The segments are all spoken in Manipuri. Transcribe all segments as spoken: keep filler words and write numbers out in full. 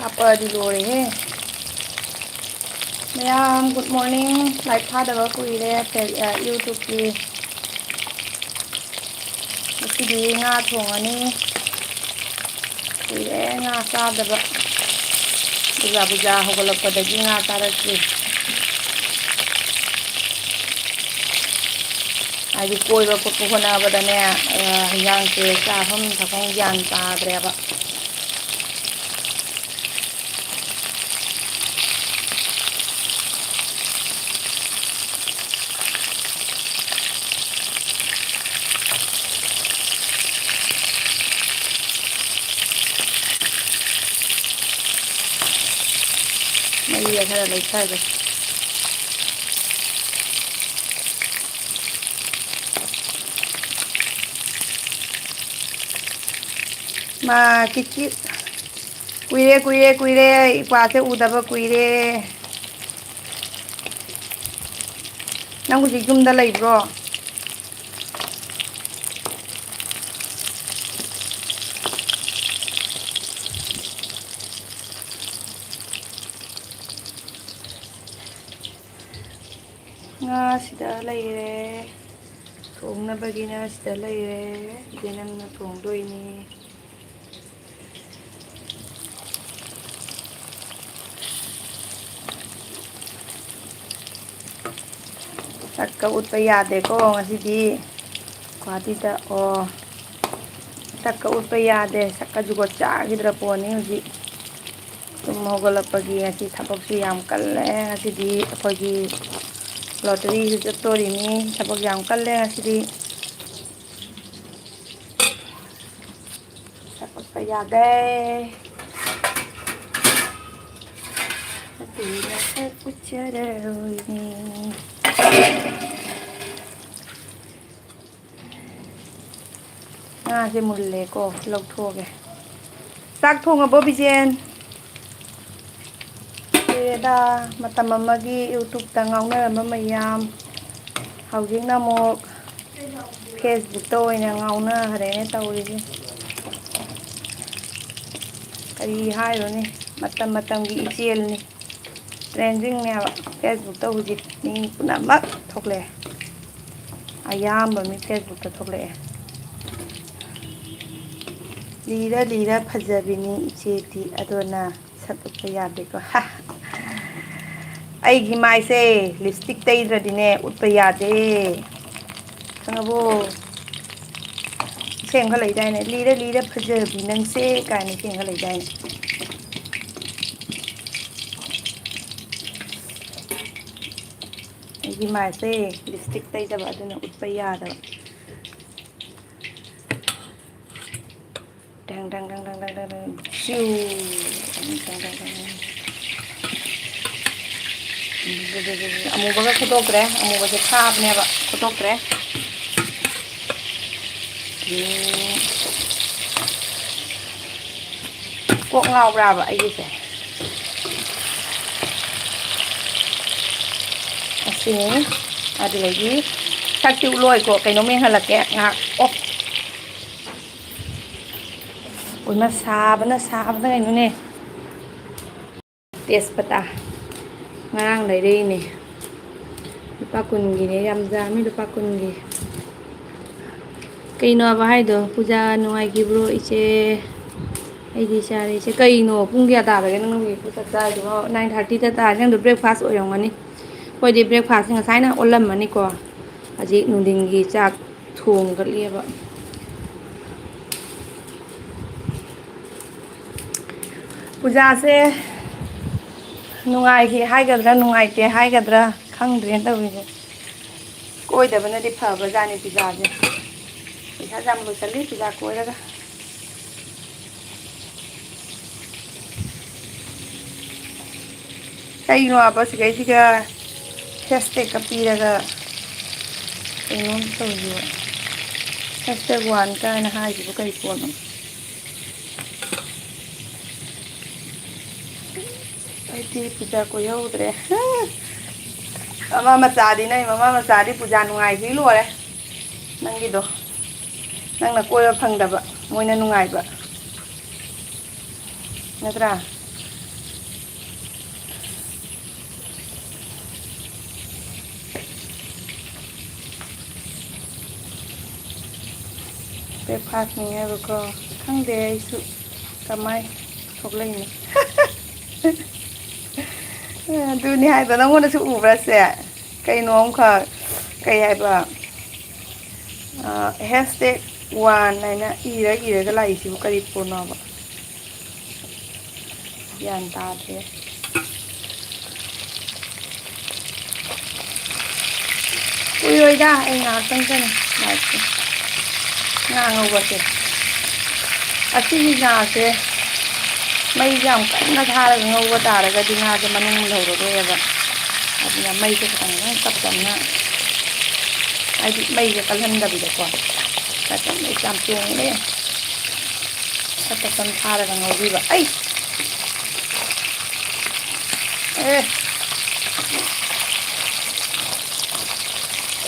ꯍꯥꯞꯄꯗꯤ ꯂꯣꯏꯔꯦꯍꯦ꯫ ꯃꯌꯥꯝ, good morning꯫ ꯂꯥꯏꯛ ꯊꯥꯗꯕ ꯀꯨꯏꯔꯦ ꯐꯦ-, ꯑ, YouTube-ꯀꯤ꯫ ꯉꯁꯤꯗꯤ ꯉꯥ ꯊꯣꯡꯉꯅꯤ꯫ ꯀꯨꯏꯔꯦ ꯉꯥ ꯆꯥꯗꯕ꯫ ꯕꯨꯖꯥ ꯕꯨꯖꯥ ꯍꯧꯒꯠꯂꯛꯄꯗꯒꯤ ꯉꯥ ꯆꯥꯔꯛꯇ꯭ꯔꯤ꯫ ꯍꯥꯏꯗꯤ ꯀꯣꯏꯕ ꯈꯣꯠꯄ ꯍꯣꯠꯅꯕꯗꯅꯦ, ꯑ, ꯍꯤꯟꯖꯥꯡꯁꯦ ꯆꯥꯐꯝ ꯊꯛꯐꯝ ꯒ꯭ꯌꯥꯟ ꯇꯥꯗ꯭ꯔꯦꯕ꯫ ꯃꯩꯁꯦ ꯈꯔ ꯂꯩꯊꯒꯦ꯫ ꯃꯥ ꯀꯤꯠ ꯀꯤꯠ꯫ ꯀꯨꯏꯔꯦ, ꯀꯨꯏꯔꯦ, ꯀꯨꯏꯔꯦ꯫ ꯏꯄ꯭ꯋꯥꯁꯦ ꯎꯗꯕ ꯀꯨꯏꯔꯦ꯫ ꯅꯪ ꯍꯧꯖꯤꯛ ꯌꯨꯝꯗ ꯂꯩꯕ꯭ꯔꯣ? ꯉꯥ ꯁꯤꯗ ꯂꯩꯔꯦ꯫ ꯊꯣꯡꯅꯕꯒꯤꯅ ꯁꯤꯗ ꯂꯩꯔꯦ꯫ ꯏꯆꯦ ꯅꯪꯅ ꯊꯣꯡꯗꯣꯏꯅꯤ꯫ ꯁꯛꯀ ꯎꯠꯄ ꯌꯥꯗꯦꯀꯣ ꯉꯁꯤꯗꯤ꯫ ꯒꯨꯍꯥꯇꯤꯗ, ꯑꯣ, ꯁꯛꯀ ꯎꯠꯄ ꯌꯥꯗꯦ꯫ ꯁꯛꯀ ꯖꯨꯒꯣꯠ ꯆꯥꯈꯤꯗ꯭ꯔ ꯄꯣꯠꯅꯤ ꯍꯧꯖꯤꯛ꯫ ꯇꯨꯝ ꯍꯧꯒꯠꯂꯛꯄꯒꯤ ꯉꯁꯤ ꯊꯕꯛꯁꯨ ꯌꯥꯝ ꯀꯜꯂꯦ꯫ ꯉꯁꯤꯗꯤ ꯑꯩꯈꯣꯏꯒꯤ ꯂꯣꯇꯔꯤꯁꯨ ꯆꯠꯇꯣꯔꯤꯅꯤ꯫ ꯊꯕꯛ ꯌꯥꯝ ꯀꯜꯂꯦ ꯉꯁꯤꯗꯤ꯫ ꯁꯛ ꯎꯠꯄ ꯌꯥꯗꯦ꯫ ꯑꯗꯨꯅ ꯁꯛ ꯎꯠꯆꯔꯣꯏꯅꯦ꯫ ꯉꯥꯁꯦ ꯃꯨꯜꯂꯦꯀꯣ, ꯂꯧꯊꯣꯛꯑꯒꯦ꯫ ꯆꯥꯛ ꯊꯣꯡꯉꯕꯣ, ꯕꯤꯖꯦꯟ? ꯀꯨꯏꯔꯦꯗ, ꯃꯇꯝ ꯑꯃꯒꯤ YouTube-ꯇ ꯉꯥꯎꯅꯔꯝꯕ ꯃꯌꯥꯝ, ꯍꯧꯖꯤꯛꯅ ꯑꯃꯨꯛ Facebook-ꯇ ꯑꯣꯏꯅ ꯉꯥꯎꯅꯈ꯭ꯔꯦꯅꯦ ꯇꯧꯔꯤꯁꯦ꯫ ꯀꯔꯤ ꯍꯥꯏꯔꯨꯅꯤ, ꯃꯇꯝ ꯃꯇꯝꯒꯤ ꯏꯆꯦꯜꯅꯤ꯫ ꯇ꯭ꯔꯦꯟꯗꯤꯡꯅꯦꯕ꯫ ꯐꯦꯁꯕꯨꯛꯇ ꯍꯧꯖꯤꯛ ꯃꯤ ꯄꯨꯝꯅꯃꯛ ꯊꯣꯛꯂꯛꯑꯦ꯫ ꯑꯌꯥꯝꯕ ꯃꯤ ꯐꯦꯁꯕꯨꯛꯇ ꯊꯣꯛꯂꯛꯑꯦ꯫ ꯂꯤꯔ ꯂꯤꯔ ꯐꯖꯕꯤꯅꯤ ꯏꯆꯦꯗꯤ, ꯑꯗꯨꯅ ꯁꯛ ꯎꯠꯄ ꯌꯥꯗꯦꯀꯣ꯫ ꯍꯥ꯫ ꯑꯩꯒꯤ ꯃꯥꯏꯁꯦ ꯂꯤꯞꯁꯇꯤꯛ ꯇꯩꯗ꯭ꯔꯗꯤꯅꯦ ꯎꯠꯄ ꯌꯥꯗꯦ꯫ ꯈꯪꯉꯕꯣ? ꯏꯁꯩ ꯑꯃꯒ ꯂꯩꯗꯥꯏꯅꯦ, "ꯂꯤꯔ ꯂꯤꯔ ꯐꯖꯕꯤ ꯅꯪꯁꯦ" ꯀꯥꯏꯅ ꯏꯁꯩ ꯑꯃꯒ ꯂꯩꯗꯥꯏꯅꯦ꯫ ꯑꯩꯒꯤ ꯃꯥꯏꯁꯦ ꯂꯤꯞꯁꯇꯤꯛ ꯇꯩꯗꯕ, ꯑꯗꯨꯅ ꯎꯠꯄ ꯌꯥꯗꯕ꯫ ꯗꯪ, ꯗꯪ, ꯗꯪ, ꯗꯪ, ꯗꯪ, ꯗꯪ, ꯗꯪ, ꯖꯤꯎ꯫ ꯗꯪ, ꯗꯪ, ꯗꯪ, ꯗꯪ, ꯗꯪ꯫ ꯑꯃꯨꯕꯒ ꯈꯣꯠꯇꯣꯛꯇ꯭ꯔꯦ, ꯑꯃꯨꯕꯁꯦ ꯊꯥꯕꯅꯦꯕ, ꯈꯣꯠꯇꯣꯛꯇ꯭ꯔꯦ꯫ ꯎꯝ꯫ ꯀꯣꯛ ꯉꯥꯎꯕ꯭ꯔꯥꯕ ꯑꯩꯒꯤꯁꯦ? ꯑꯁꯤꯅꯤ꯫ ꯑꯗꯨꯗꯒꯤ ꯁꯛꯇꯤ ꯎꯠꯂꯣꯏꯀꯣ, ꯀꯩꯅꯣꯝ ꯌꯦꯡꯍꯜꯂꯛꯀꯦ ꯉꯥꯏꯍꯥꯛ꯫ ꯑꯣ꯫ ꯎꯏꯃ ꯁꯥꯕꯅ, ꯁꯥꯕꯅ ꯀꯩꯅꯣꯅꯦ꯫ ꯇꯦꯖꯄꯇꯥ ꯉꯔꯥꯡ ꯂꯩꯔꯛꯏꯅꯦ꯫ ꯂꯨꯄꯥ ꯀꯨꯟꯒꯤꯅꯦ, ꯌꯥꯝ ꯌꯥꯝꯃꯤ, ꯂꯨꯄꯥ ꯀꯨꯟꯒꯤ꯫ ꯀꯩꯅꯣꯕ ꯍꯥꯏꯗꯣ? "ꯄꯨꯖꯥ ꯅꯨꯡꯉꯥꯏꯈꯤꯕ꯭ꯔꯣ ꯏꯆꯦ?" ꯑꯩꯗꯤ ꯆꯥꯔꯦ ꯏꯆꯦ꯫ ꯀꯩꯅꯣ, ꯄꯨꯡ ꯀꯌꯥ ꯇꯥꯔꯒꯦ ꯅꯪꯅ ꯍꯧꯖꯤꯛꯄꯨ ꯆꯥꯛ ꯆꯥꯔꯤꯗꯨꯕꯣ? Nine thirty ꯇ ꯇꯥꯔꯦ꯫ ꯅꯪꯗꯣ breakfast ꯑꯣꯏꯔꯝꯒꯅꯤ꯫ ꯑꯩꯈꯣꯏꯗꯤ breakfast ꯁꯦ ꯉꯁꯥꯏꯅ ꯑꯣꯜꯂꯝꯃꯅꯤꯀꯣ꯫ ꯍꯧꯖꯤꯛ ꯅꯨꯡꯊꯤꯟꯒꯤ ꯆꯥꯛ ꯊꯣꯡꯒꯠꯂꯤꯑꯕ꯫ ꯄꯨꯖꯥꯁꯦ ꯅꯨꯡꯉꯥꯏꯈꯤ ꯍꯥꯏꯒꯗ꯭ꯔꯥ, ꯅꯨꯡꯉꯥꯏꯇꯦ ꯍꯥꯏꯒꯗ꯭ꯔꯥ, ꯈꯪꯗ꯭ꯔꯦꯅ ꯇꯧꯔꯤꯁꯦ꯫ ꯀꯣꯏꯗꯕꯅꯗꯤ ꯐꯕꯖꯥꯠꯅꯤ ꯄꯨꯖꯥꯁꯦ꯫ ꯄꯩꯁꯥꯁꯦ ꯌꯥꯝ ꯂꯣꯏꯁꯜꯂꯤ ꯄꯨꯖꯥ ꯀꯣꯏꯔꯒ꯫ ꯀꯩꯅꯣ ꯍꯥꯏꯕ ꯁꯤꯈꯩꯁꯤꯒ ꯍꯦꯁꯇꯦꯛꯀ ꯄꯤꯔꯒ ꯀꯩꯅꯣꯝ ꯇꯧꯔꯤꯕ꯫ ꯍꯦꯁꯇꯦꯛ ꯋꯥꯟ ꯀꯥꯏꯅ ꯍꯥꯏꯁꯤꯕꯨ ꯀꯩ ꯄꯣꯠꯅꯣ? ꯑꯩꯗꯤ ꯄꯨꯖꯥ ꯀꯣꯏꯍꯧꯗ꯭ꯔꯦ꯫ ꯃꯃꯥ ꯃꯆꯥꯗꯤ, ꯅꯪ ꯃꯃꯥ ꯃꯆꯥꯗꯤ ꯄꯨꯖꯥ ꯅꯨꯡꯉꯥꯏꯈꯤ ꯂꯣꯏꯔꯦ꯫ ꯅꯪꯒꯤꯗꯣ, ꯅꯪꯅ ꯀꯣꯏꯕ ꯐꯪꯗꯕ, ꯃꯣꯏꯅ ꯅꯨꯡꯉꯥꯏꯕ꯫ ꯅꯠꯇ꯭ꯔꯥ? ꯕ꯭ꯔꯦꯛꯐꯥꯁꯅꯤ ꯍꯥꯏꯕꯀꯣ꯫ ꯈꯪꯗꯦ ꯑꯩꯁꯨ ꯀꯃꯥꯏ ꯊꯣꯛꯂꯛꯏꯅꯣ꯫ ꯑꯗꯨꯅꯤ ꯍꯥꯏꯕ, ꯅꯪꯉꯣꯟꯗꯁꯨ ꯎꯕ꯭ꯔꯥ ꯁꯦ? ꯀꯩꯅꯣ ꯑꯃꯈꯛ, ꯀꯩ ꯍꯥꯏꯕ, ꯍꯦꯁꯇꯦꯛ ꯋꯥꯟ ꯍꯥꯏꯅ ꯏꯔ ꯏꯔꯒ ꯂꯥꯛꯏꯁꯤꯕꯨ ꯀꯔꯤ ꯄꯣꯠꯅꯣꯕ? ꯒ꯭ꯌꯥꯟ ꯇꯥꯗ꯭ꯔꯦ꯫ ꯀꯨꯏꯔꯣꯏꯗ, ꯑꯩ ꯉꯥꯏꯍꯥꯛꯇꯪ ꯆꯪꯉꯦ꯫ ꯂꯥꯏꯠꯁꯦ, ꯉꯥ ꯉꯧꯕꯁꯦ, ꯑꯁꯤꯒꯤ ꯉꯥꯁꯦ ꯃꯩꯁꯦ ꯌꯥꯝ ꯀꯟꯅ ꯊꯥꯔꯒ ꯉꯧꯕ ꯇꯥꯔꯒꯗꯤ ꯉꯥꯁꯦ ꯃꯅꯨꯡ ꯂꯧꯔꯔꯣꯏꯕ꯫ ꯑꯗꯨꯅ ꯃꯩꯁꯦ ꯈꯤꯇꯪ ꯈꯤꯇꯪ ꯇꯞ ꯇꯞꯅ, ꯍꯥꯏꯗꯤ ꯃꯩꯁꯦ ꯀꯜꯍꯟꯗꯕꯤꯗꯀꯣ, ꯇꯞ ꯇꯞꯅ ꯆꯥꯝꯊꯣꯛꯑꯒꯅꯦ꯫ ꯈꯔ ꯇꯞ ꯇꯞꯅ ꯊꯥꯔꯒ ꯉꯧꯕꯤꯕ꯫ ꯑꯩ! ꯑꯦ!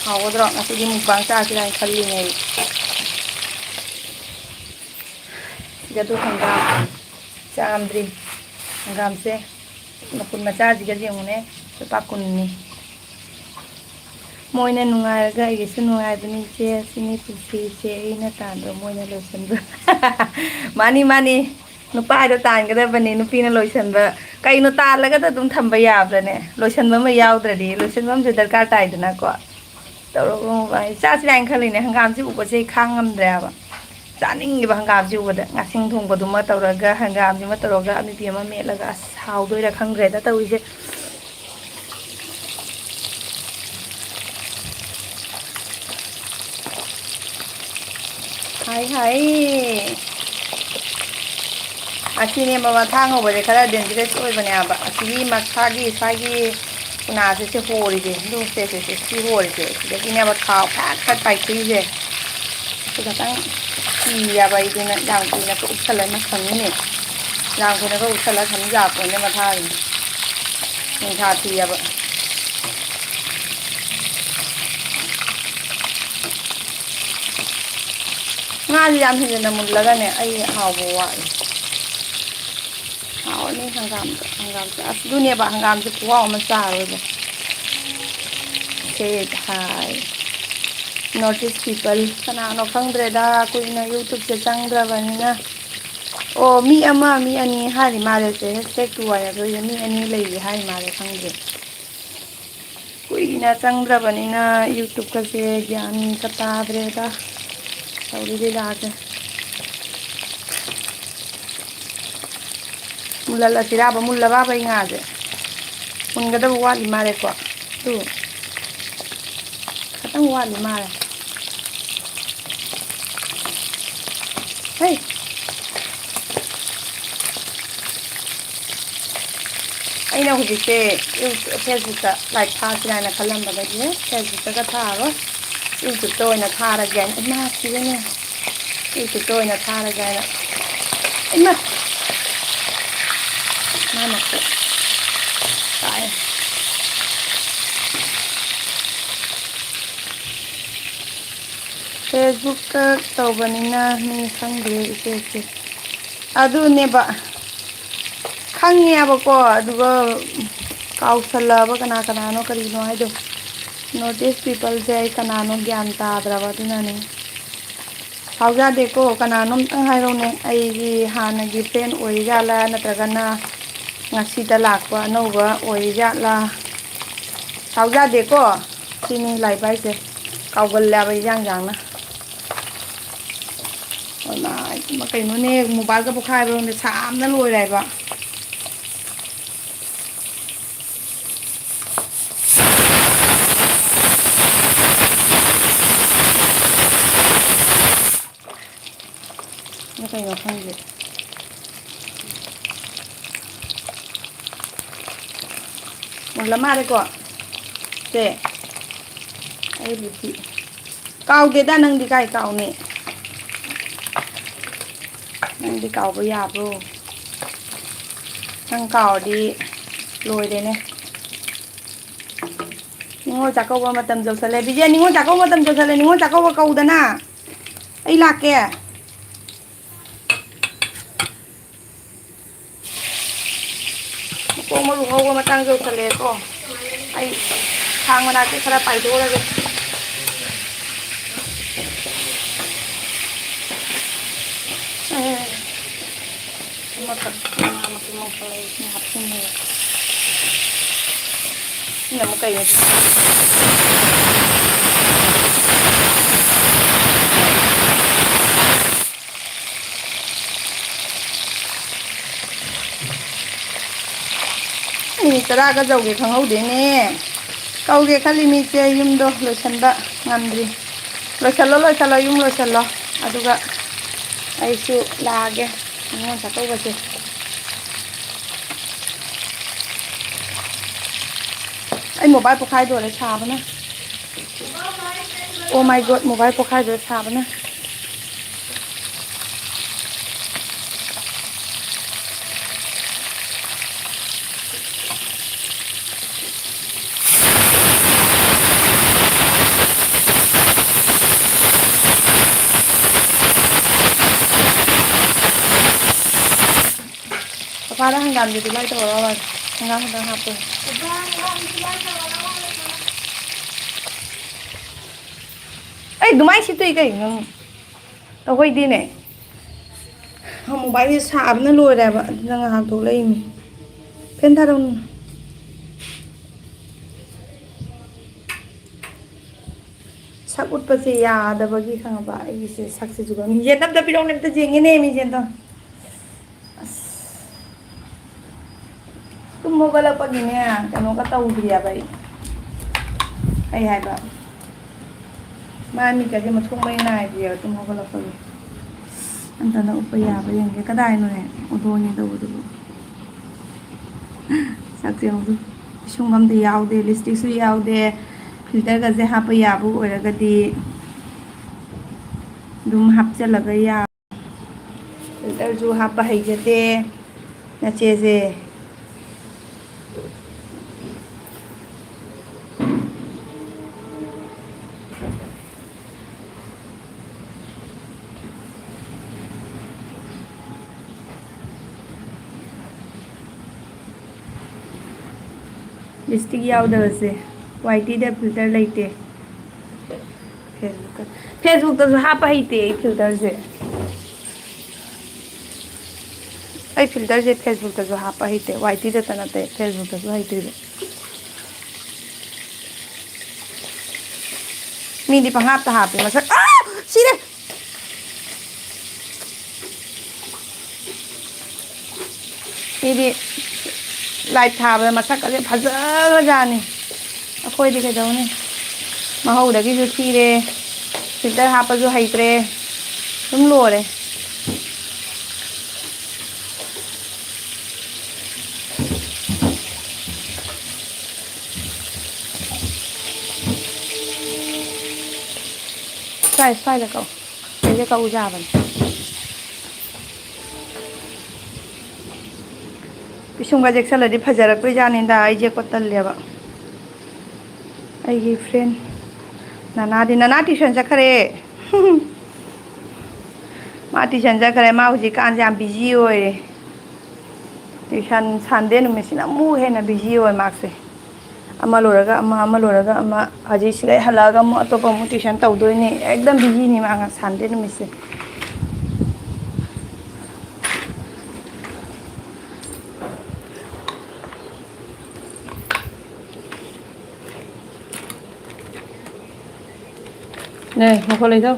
ꯍꯥꯎꯒꯗ꯭ꯔꯣ? ꯉꯁꯤꯗꯤ ꯃꯨꯛꯕꯥꯡ ꯆꯥꯁꯤꯔꯥ ꯍꯥꯏꯅ ꯈꯜꯂꯤꯅꯦ ꯑꯩ꯫ ꯁꯤꯗ ꯑꯗꯨ ꯍꯪꯒꯥꯝ ꯆꯥꯝꯗ꯭ꯔꯤ꯫ ꯍꯪꯒꯥꯝꯁꯦ ꯃꯄꯨꯟ ꯃꯆꯥꯁꯤꯒ ꯌꯦꯡꯉꯨꯅꯦ, ꯂꯨꯄꯥ ꯀꯨꯟꯅꯤ꯫ ꯃꯣꯏꯅ ꯅꯨꯡꯉꯥꯏꯔꯒ ꯑꯩꯒꯤꯁꯨ ꯅꯨꯡꯉꯥꯏꯕꯅꯤ ꯏꯆꯦ, ꯁꯤꯅꯤ ꯄꯨꯟꯁꯤꯁꯦ, ꯑꯩꯅ ꯇꯥꯟꯕ ꯃꯣꯏꯅ ꯂꯣꯏꯁꯤꯟꯕ꯫ ꯃꯥꯅꯤ, ꯃꯥꯅꯤ, ꯅꯨꯄꯥꯗꯣ ꯇꯥꯟꯒꯗꯕꯅꯤ, ꯅꯨꯄꯤꯅ ꯂꯣꯏꯁꯤꯟꯕ꯫ ꯀꯩꯅꯣ, ꯇꯥꯜꯂꯒꯗ ꯑꯗꯨꯝ ꯊꯝꯕ ꯌꯥꯕ꯭ꯔꯥꯅꯦ? ꯂꯣꯏꯁꯤꯟꯕ ꯑꯃ ꯌꯥꯎꯗ꯭ꯔꯗꯤ, ꯂꯣꯏꯁꯤꯟꯕ ꯑꯃꯁꯨ ꯗꯔꯀꯥꯔ ꯇꯥꯏꯗꯅꯀꯣ꯫ ꯇꯧꯔꯒ ꯃꯨꯛꯕꯥꯡ ꯆꯥꯁꯤꯔꯥ ꯍꯥꯏꯅ ꯈꯜꯂꯤꯅꯦ꯫ ꯍꯪꯒꯥꯝꯁꯤ ꯎꯕꯁꯦ ꯑꯩ ꯈꯥꯡ ꯉꯝꯗ꯭ꯔꯦꯕ꯫ ꯆꯥꯅꯤꯡꯉꯤꯕ ꯍꯪꯒꯥꯝꯁꯤ ꯎꯕꯗ꯫ ꯉꯥꯁꯤꯡ ꯊꯣꯡꯕꯗꯨꯃ ꯇꯧꯔꯒ, ꯍꯪꯒꯥꯝꯁꯤꯃ ꯇꯧꯔꯒ, ꯑꯃꯦꯠꯄꯤ ꯑꯃ ꯃꯦꯠꯂꯒ, ꯑꯁ, ꯍꯥꯎꯗꯣꯏꯔꯥ ꯈꯪꯗ꯭ꯔꯦꯗ ꯇꯧꯔꯤꯁꯦ꯫ ꯍꯥꯏ, ꯍꯥꯏ꯫ ꯑꯁꯤꯅꯦꯕ ꯃꯊꯥꯡ ꯍꯧꯕꯁꯦ ꯈꯔ dangerous ꯑꯣꯏꯕꯅꯦꯕ꯫ ꯑꯁꯤꯒꯤ ꯃꯁꯥꯒꯤ ꯁ꯭ꯋꯥꯏꯒꯤ ꯎꯅꯥꯁꯦ ꯁꯤ ꯍꯣꯔꯤꯁꯦ, ꯑꯗꯨ ꯁꯦ, ꯁꯦ, ꯁꯦ, ꯁꯤ ꯍꯣꯔꯤꯁꯦ꯫ ꯁꯤꯗꯒꯤꯅꯦꯕ ꯊꯥꯎ ꯐꯠ ꯐꯠ ꯄꯥꯏꯊꯣꯛꯏꯁꯦ꯫ ꯁꯤ ꯈꯇꯪ ꯊꯤꯌꯦꯕ ꯑꯩꯗꯨꯅ ꯌꯥꯝ ꯀꯨꯏꯅ ꯎꯞꯁꯜꯂ ꯊꯝꯃꯤꯅꯦ꯫ ꯌꯥꯝ ꯀꯨꯏꯅꯒ ꯎꯞꯁꯜꯂ ꯊꯝ ꯌꯥꯄꯣꯠꯅꯦ ꯃꯊꯥꯁꯤꯗꯤ꯫ ꯅꯨꯡꯁꯥ ꯊꯤꯌꯦꯕ꯫ ꯉꯥꯁꯦ ꯌꯥꯝ ꯍꯦꯟꯖꯟꯅ ꯃꯨꯜꯂꯒꯅꯦ ꯑꯩ ꯍꯥꯎꯕ ꯋꯥꯠꯂꯦ꯫ ꯍꯥꯎꯔꯅꯤ ꯍꯪꯒꯥꯝꯗꯣ, ꯍꯪꯒꯥꯝꯁꯦ꯫ ꯑꯁ, ꯑꯗꯨꯅꯦꯕ ꯍꯪꯒꯥꯝꯁꯦ ꯈꯨꯍꯥꯎ ꯑꯃ ꯆꯥꯔꯣꯏꯕ꯫ ꯁꯦ ꯍꯥꯏ꯫ North East people ꯀꯅꯥꯅꯣ ꯈꯪꯗ꯭ꯔꯦꯗ, ꯀꯨꯏꯅ YouTube-ꯁꯦ ꯆꯪꯗ꯭ꯔꯕꯅꯤꯅ꯫ ꯑꯣ, ꯃꯤ ꯑꯃ, ꯃꯤ ꯑꯅꯤ ꯍꯥꯏꯔꯤ ꯃꯥꯜꯂꯦ ꯁꯦ, ꯍꯦꯁꯇꯦꯛ ꯇꯨ ꯋꯥꯏ ꯑꯗꯨꯗ ꯃꯤ ꯑꯅꯤ ꯂꯩꯔꯤ ꯍꯥꯏꯔꯤ ꯃꯥꯜꯂꯦ, ꯈꯪꯗꯦ꯫ ꯀꯨꯏꯅ ꯆꯪꯗ꯭ꯔꯕꯅꯤꯅ YouTube-ꯀꯁꯦ ꯒ꯭ꯌꯥꯟꯒ ꯇꯥꯗ꯭ꯔꯦꯗ, ꯇꯧꯔꯤ ꯂꯤꯂꯥꯁꯦ꯫ ꯃꯨꯜꯍꯜꯂꯁꯤꯔꯥꯕ? ꯃꯨꯜꯂꯕꯥꯕ ꯑꯩ ꯉꯥꯁꯦ? ꯃꯨꯟꯒꯗꯕ ꯋꯥꯠꯂꯤ ꯃꯥꯜꯂꯦꯀꯣ꯫ ꯇꯨ꯫ ꯈꯇꯪ ꯋꯥꯠꯂꯤ ꯃꯥꯜꯂꯦ꯫ ꯍꯩ! ꯑꯩꯅ ꯍꯧꯖꯤꯛꯁꯦ ꯌꯨ-, Facebook-ꯇ ꯂꯥꯏꯚ ꯊꯥꯁꯤꯔꯥ ꯍꯥꯏꯅ ꯈꯜꯂꯝꯕꯗꯒꯤ Facebook-ꯇꯒ ꯊꯥꯔꯣꯏ꯫ YouTube-ꯇ ꯑꯣꯏꯅ ꯊꯥꯔꯒꯦ ꯍꯥꯏꯅ꯫ ꯏꯃꯥ, ꯁꯤꯔꯦꯅꯦ꯫ YouTube-ꯇ ꯑꯣꯏꯅ ꯊꯥꯔꯒꯦ ꯍꯥꯏꯅ꯫ ꯏꯃꯥ! ꯃꯥꯏ ꯃꯈꯨꯠ ꯇꯥꯛꯑꯦ꯫ Facebook-ꯇ ꯇꯧꯕꯅꯤꯅ ꯃꯤ ꯈꯪꯗ꯭ꯔꯦ ꯏꯆꯦ ꯏꯆꯦ꯫ ꯑꯗꯨꯅꯦꯕ꯫ ꯈꯪꯉꯦꯕꯀꯣ, ꯑꯗꯨꯒ ꯀꯥꯎꯁꯜꯂꯛꯑꯕ ꯀꯅꯥ ꯀꯅꯥꯅꯣ ꯀꯔꯤꯅꯣ ꯍꯥꯏꯗꯣ꯫ North East people-ꯁꯦ ꯑꯩ ꯀꯅꯥꯅꯣ ꯒ꯭ꯌꯥꯟ ꯇꯥꯗ꯭ꯔꯕ, ꯑꯗꯨꯅꯅꯦ꯫ ꯁꯥꯎꯖꯥꯗꯦꯀꯣ, ꯀꯅꯥꯅꯣ ꯑꯝꯇꯪ ꯍꯥꯏꯔꯧꯅꯦ꯫ ꯑꯩꯒꯤ ꯍꯥꯟꯅꯒꯤ friend ꯑꯣꯏꯔꯤꯖꯥꯠꯂꯥ, ꯅꯠꯇ꯭ꯔꯒꯅ ꯉꯁꯤꯗ ꯂꯥꯛꯄ ꯑꯅꯧꯕ ꯑꯣꯏꯔꯤꯖꯥꯠꯂꯥ? ꯁꯥꯎꯖꯥꯗꯦꯀꯣ꯫ ꯁꯤꯅꯤ ꯂꯥꯛꯏꯕ ꯍꯥꯏꯁꯦ꯫ ꯀꯥꯎꯒꯜꯂꯦꯕ ꯏꯟꯖꯥꯡ ꯏꯟꯖꯥꯡꯅ꯫ ꯑꯣ ꯂꯥꯏ, ꯏꯃꯥ ꯀꯩꯅꯣꯅꯦ, ꯃꯣꯕꯥꯏꯜꯒ ꯄꯣꯛꯈꯥꯏꯕꯔꯣꯝꯗ ꯁꯥꯕꯅ ꯂꯣꯏꯔꯦ ꯍꯥꯏꯕ꯫ ꯁꯤꯅ ꯀꯩꯅꯣ ꯈꯪꯗꯦ꯫ ꯃꯨꯜꯂ ꯃꯥꯜꯂꯦꯀꯣ꯫ ꯁꯦ꯫ ꯑꯩꯕꯨꯗꯤ ꯀꯥꯎꯗꯦꯗ, ꯅꯪꯗꯤ ꯀꯥꯏ ꯀꯥꯎꯅꯤ? ꯅꯪꯗꯤ ꯀꯥꯎꯕ ꯌꯥꯕ꯭ꯔꯣ? ꯅꯪ ꯀꯥꯎꯔꯗꯤ ꯂꯣꯏꯔꯦꯅꯦ꯫ ꯅꯤꯉꯣꯜ ꯆꯥꯛꯀꯧꯕ ꯃꯇꯝ ꯌꯧꯁꯜꯂꯦ꯫ ꯕꯤꯖꯦ, ꯅꯤꯉꯣꯜ ꯆꯥꯛꯀꯧꯕ ꯃꯇꯝ ꯌꯧꯁꯜꯂꯦ꯫ ꯅꯤꯉꯣꯜ ꯆꯥꯛꯀꯧꯕ ꯀꯧꯗꯅ꯫ ꯑꯩ ꯂꯥꯛꯀꯦ꯫ ꯃꯀꯣꯛ ꯃꯔꯨ ꯉꯧꯕ ꯃꯇꯥꯡ ꯌꯧꯁꯜꯂꯛꯑꯦꯀꯣ꯫ ꯑꯩ ꯈꯥꯡ ꯃꯅꯥꯛꯇ ꯈꯔ ꯄꯥꯏꯊꯣꯛꯎꯔꯒꯦ꯫ ꯑꯃꯈꯛ ꯃꯅꯥ ꯃꯁꯤꯡ ꯃꯈꯜ ꯑꯩ ꯁꯨꯝ ꯍꯥꯞꯆꯤꯟꯕꯅꯦ꯫ ꯁꯤꯅ ꯑꯃꯨꯛ ꯀꯩꯅꯣ? ꯃꯤꯅꯤꯠ ꯇꯔꯥꯒ ꯌꯧꯒꯦ ꯈꯪꯍꯧꯗꯦꯅꯦ꯫ ꯀꯧꯒꯦ ꯈꯜꯂꯤ ꯃꯤꯁꯦ ꯌꯨꯝꯗꯣ ꯂꯣꯏꯁꯟꯕ ꯉꯝꯗ꯭ꯔꯤ꯫ ꯂꯣꯏꯁꯜꯂꯣ, ꯂꯣꯏꯁꯜꯂꯣ, ꯌꯨꯝ ꯂꯣꯏꯁꯜꯂꯣ꯫ ꯑꯗꯨꯒ ꯑꯩꯁꯨ ꯂꯥꯛꯑꯒꯦ꯫ ꯅꯤꯉꯣꯜ ꯆꯥꯛꯀꯧꯕꯁꯦ꯫ ꯑꯩ ꯃꯣꯕꯥꯏꯜ ꯄꯣꯛꯈꯥꯏꯗꯣꯔꯦ ꯁꯥꯕꯅ꯫ Oh my God, ꯃꯣꯕꯥꯏꯜ ꯄꯣꯛꯈꯥꯏꯗꯣꯔꯦ ꯁꯥꯕꯅ꯫ ꯄꯄꯥꯗ ꯍꯪꯒꯥꯝꯗꯨꯗꯤ ꯃꯥꯏ ꯇꯧꯔ ꯂꯧꯔꯒꯦ꯫ ꯍꯪꯒꯥꯝ ꯈꯛꯇꯪ ꯍꯥꯞꯄꯣ꯫ ꯑꯩ ꯑꯗꯨꯃꯥꯏꯅ ꯁꯤꯠꯇꯣꯏ ꯀꯩꯅꯣ ꯅꯪ? ꯑꯩꯈꯣꯏꯗꯤꯅꯦ, ꯃꯣꯕꯥꯏꯜꯁꯦ ꯁꯥꯕꯅ ꯂꯣꯏꯔꯦꯕ, ꯑꯗꯨꯅ ꯉꯥꯏꯍꯥꯛ ꯊꯣꯛꯂꯛꯏꯅꯤ꯫ ꯐꯦꯟ ꯊꯥꯔꯝꯃꯣ꯫ ꯁꯛ ꯎꯠꯄꯁꯦ ꯌꯥꯗꯕꯒꯤ, ꯈꯪꯉꯕ? ꯑꯩꯒꯤꯁꯦ ꯁꯛꯁꯤꯁꯨ ꯈꯪꯉꯤ꯫ ꯃꯤꯡꯁꯦꯜ ꯑꯝꯇ ꯄꯤꯔꯛꯎꯅꯦ, ꯑꯝꯇ ꯌꯦꯡꯒꯦꯅꯦ ꯃꯤꯡꯁꯦꯜꯗꯣ꯫ ꯑꯁ꯫ ꯇꯨꯝ ꯍꯧꯒꯠꯂꯛꯄꯒꯤꯅꯦ, ꯀꯩꯅꯣꯒ ꯇꯧꯗ꯭ꯔꯤꯑꯕ ꯑꯩ꯫ ꯀꯩ ꯍꯥꯏꯕ? ꯃꯥꯏ ꯃꯤꯠꯀꯁꯦ ꯃꯊꯣꯡ ꯃꯔꯤ ꯅꯥꯏꯗ꯭ꯔꯤꯑꯕ ꯇꯨꯝ ꯍꯧꯒꯠꯂꯛꯄꯒꯤ꯫ ꯑꯝꯇꯅ ꯎꯞꯄ ꯌꯥꯕ ꯌꯦꯡꯒꯦ꯫ ꯀꯗꯥꯏꯅꯣꯍꯦ? ꯑꯣꯗꯣꯅꯦ ꯇꯧꯕꯗꯨꯕꯨ꯫ ꯁꯛꯁꯦ ꯌꯦꯡꯉꯨ꯫ ꯄꯤꯁꯨꯝ ꯑꯝꯇ ꯌꯥꯎꯗꯦ, ꯂꯤꯞꯁꯇꯤꯛꯁꯨ ꯌꯥꯎꯗꯦ꯫ ꯐꯤꯜꯇꯔꯒꯁꯦ ꯍꯥꯞꯄ ꯌꯥꯕ ꯑꯣꯏꯔꯒꯗꯤ ꯑꯗꯨꯝ ꯍꯥꯞꯆꯜꯂꯒ ꯌꯥ-, ꯐꯤꯜꯇꯔꯁꯨ ꯍꯥꯞꯄ ꯍꯩꯖꯗꯦ ꯅꯆꯦꯁꯦ꯫ ꯂꯤꯞꯁꯇꯤꯛ ꯌꯥꯎꯗꯕꯁꯦ꯫ ꯋꯥꯏ ꯇꯤꯗ ꯐꯤꯜꯇꯔ ꯂꯩꯇꯦ꯫ ꯐꯦꯁꯕꯨꯛꯇ, ꯐꯦꯁꯕꯨꯛꯇꯁꯨ ꯍꯥꯞꯄ ꯍꯩꯇꯦ ꯑꯩ ꯐꯤꯜꯇꯔꯁꯦ꯫ ꯐꯤꯜꯇꯔꯁꯦ ꯐꯦꯁꯕꯨꯛꯇꯁꯨ ꯍꯥꯞꯄ ꯍꯩꯇꯦ, ꯋꯥꯏ ꯇꯤꯗꯇ ꯅꯠꯇꯦ, ꯐꯦꯁꯕꯨꯛꯇꯁꯨ ꯍꯩꯇ꯭ꯔꯤꯕ꯫ ꯃꯤꯗꯤ ꯄꯪꯍꯥꯞꯇ ꯍꯥꯞꯄꯦ ꯃꯁꯛ꯫ ꯑꯥ! ꯁꯤꯔꯦ! ꯃꯤꯗꯤ ꯂꯥꯏꯠ ꯊꯥꯕꯗ ꯃꯁꯛꯀꯁꯦ ꯐꯖꯈ꯭ꯔꯖꯥꯠꯅꯤ꯫ ꯑꯩꯈꯣꯏꯗꯤ ꯀꯩꯗꯧꯅꯤ? ꯃꯍꯧꯗꯒꯤꯁꯨ ꯊꯤꯔꯦ, ꯐꯤꯜꯇꯔ ꯍꯥꯞꯄꯁꯨ ꯍꯩꯇ꯭ꯔꯦ, ꯑꯗꯨꯝ ꯂꯣꯏꯔꯦ꯫ ꯁ꯭ꯋꯥꯏ, ꯁ꯭ꯋꯥꯏꯗ ꯀꯛꯎ꯫ ꯁꯤꯗ ꯀꯛꯎꯁꯦ ꯍꯥꯏꯕꯅꯤ꯫ ꯄꯤꯁꯨꯝꯒ ꯌꯦꯛꯁꯜꯂꯗꯤ ꯐꯖꯔꯛꯇꯣꯏꯖꯥꯠꯅꯤꯗ, ꯑꯩ ꯌꯦꯛꯄ ꯇꯜꯂꯦꯕ꯫ ꯑꯩꯒꯤ ꯐ꯭ꯔꯦꯟ ꯅꯅꯥꯗꯤ, ꯅꯅꯥ ꯇ꯭ꯌꯨꯁꯟ ꯆꯠꯈ꯭ꯔꯦ꯫ ꯃꯥ ꯇ꯭ꯌꯨꯁꯟ ꯆꯠꯈ꯭ꯔꯦ꯫ ꯃꯥ ꯍꯧꯖꯤꯛꯀꯥꯟꯁꯦ ꯌꯥꯝ ꯕꯤꯖꯤ ꯑꯣꯏꯔꯦ꯫ ꯇ꯭ꯌꯨꯁꯟ ꯁꯟꯗꯦ ꯅꯨꯃꯤꯠꯁꯤꯅ ꯑꯃꯨꯛ ꯍꯦꯟꯅ ꯕꯤꯖꯤ ꯑꯣꯏ ꯃꯥꯁꯦ꯫ ꯑꯃ ꯂꯣꯏꯔꯒ ꯑꯃ, ꯑꯃ ꯂꯣꯏꯔꯒ ꯑꯃ꯫ ꯍꯧꯖꯤꯛ ꯁꯤꯗꯩ ꯍꯜꯂꯛꯑꯒ ꯑꯃꯨꯛ ꯑꯇꯣꯞꯄ ꯑꯃꯨꯛ ꯇ꯭ꯌꯨꯁꯟ ꯇꯧꯗꯣꯏꯅꯤ꯫ ꯑꯦꯛꯗꯝ ꯕꯤꯖꯤꯅꯤ ꯃꯥ ꯉ-, ꯁꯟꯗꯦ ꯅꯨꯃꯤꯠꯁꯦ꯫ ꯅꯦ, ꯃꯈꯣꯟ ꯂꯩꯊꯧ꯫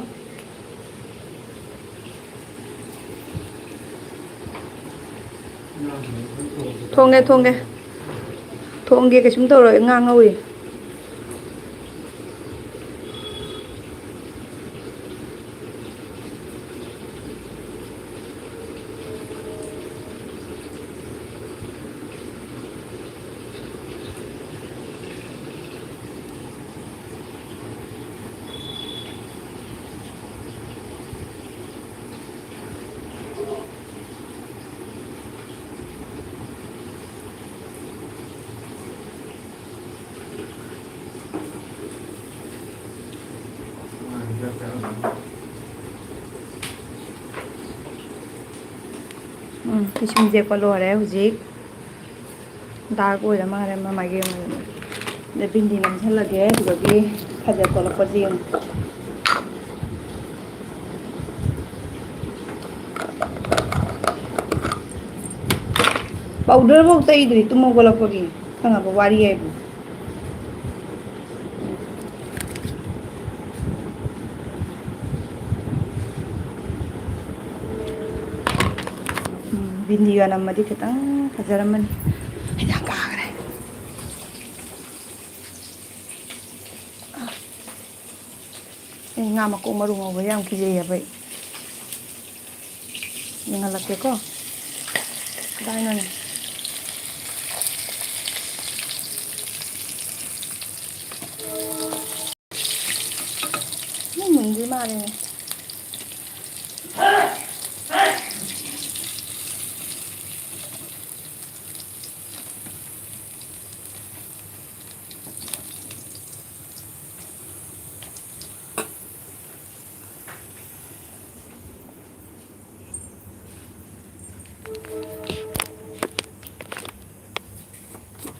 ꯊꯣꯡꯉꯦ, ꯊꯣꯡꯉꯦ꯫ ꯊꯣꯡꯒꯦ, ꯀꯩꯁꯨꯝ ꯇꯧꯔꯣꯏ, ꯉꯥ ꯉꯧꯔꯤ꯫ ꯎꯝ, ꯄꯤꯁꯨꯝ ꯌꯦꯛꯄ ꯂꯣꯏꯔꯦ ꯍꯧꯖꯤꯛ꯫ ꯗꯥꯔꯛ ꯑꯣꯏꯔ ꯃꯥꯜꯂꯦ ꯃꯥ ꯃꯥꯒꯤ ꯑꯃ꯫ ꯑꯗꯩ ꯕꯤꯟꯗꯤ ꯅꯝꯁꯤꯜꯂꯒꯦ, ꯑꯗꯨꯗꯒꯤ ꯐꯖ ꯊꯣꯛꯂꯛꯄꯁꯦ ꯌꯦꯡꯉꯨ꯫ ꯄꯥꯎꯗꯔꯐꯧ ꯇꯩꯗ꯭ꯔꯤ ꯇꯨꯝ ꯍꯧꯒꯠꯂꯛꯄꯒꯤ꯫ ꯈꯪꯉꯕ ꯋꯥꯔꯤ ꯍꯥꯏꯕꯨ꯫ ꯎꯝ, ꯕꯤꯟꯗꯤꯒ ꯅꯝꯃꯗꯤ ꯈꯤꯇꯪ ꯐꯖꯔꯝꯃꯅꯤ꯫ ꯍꯤꯗꯥꯛ ꯀꯥꯈ꯭ꯔꯦ꯫ ꯑꯩ ꯉꯥ ꯃꯀꯣꯛ ꯃꯔꯨ ꯉꯧꯕ ꯌꯥꯝ ꯀꯤꯖꯩꯌꯦꯕ ꯑꯩ꯫ ꯌꯦꯡꯍꯜꯂꯛꯀꯦꯀꯣ꯫ ꯀꯗꯥꯏꯅꯣꯅꯦ? ꯃꯨꯟꯗ꯭ꯔꯤ ꯃꯥꯜꯂꯦꯅꯦ꯫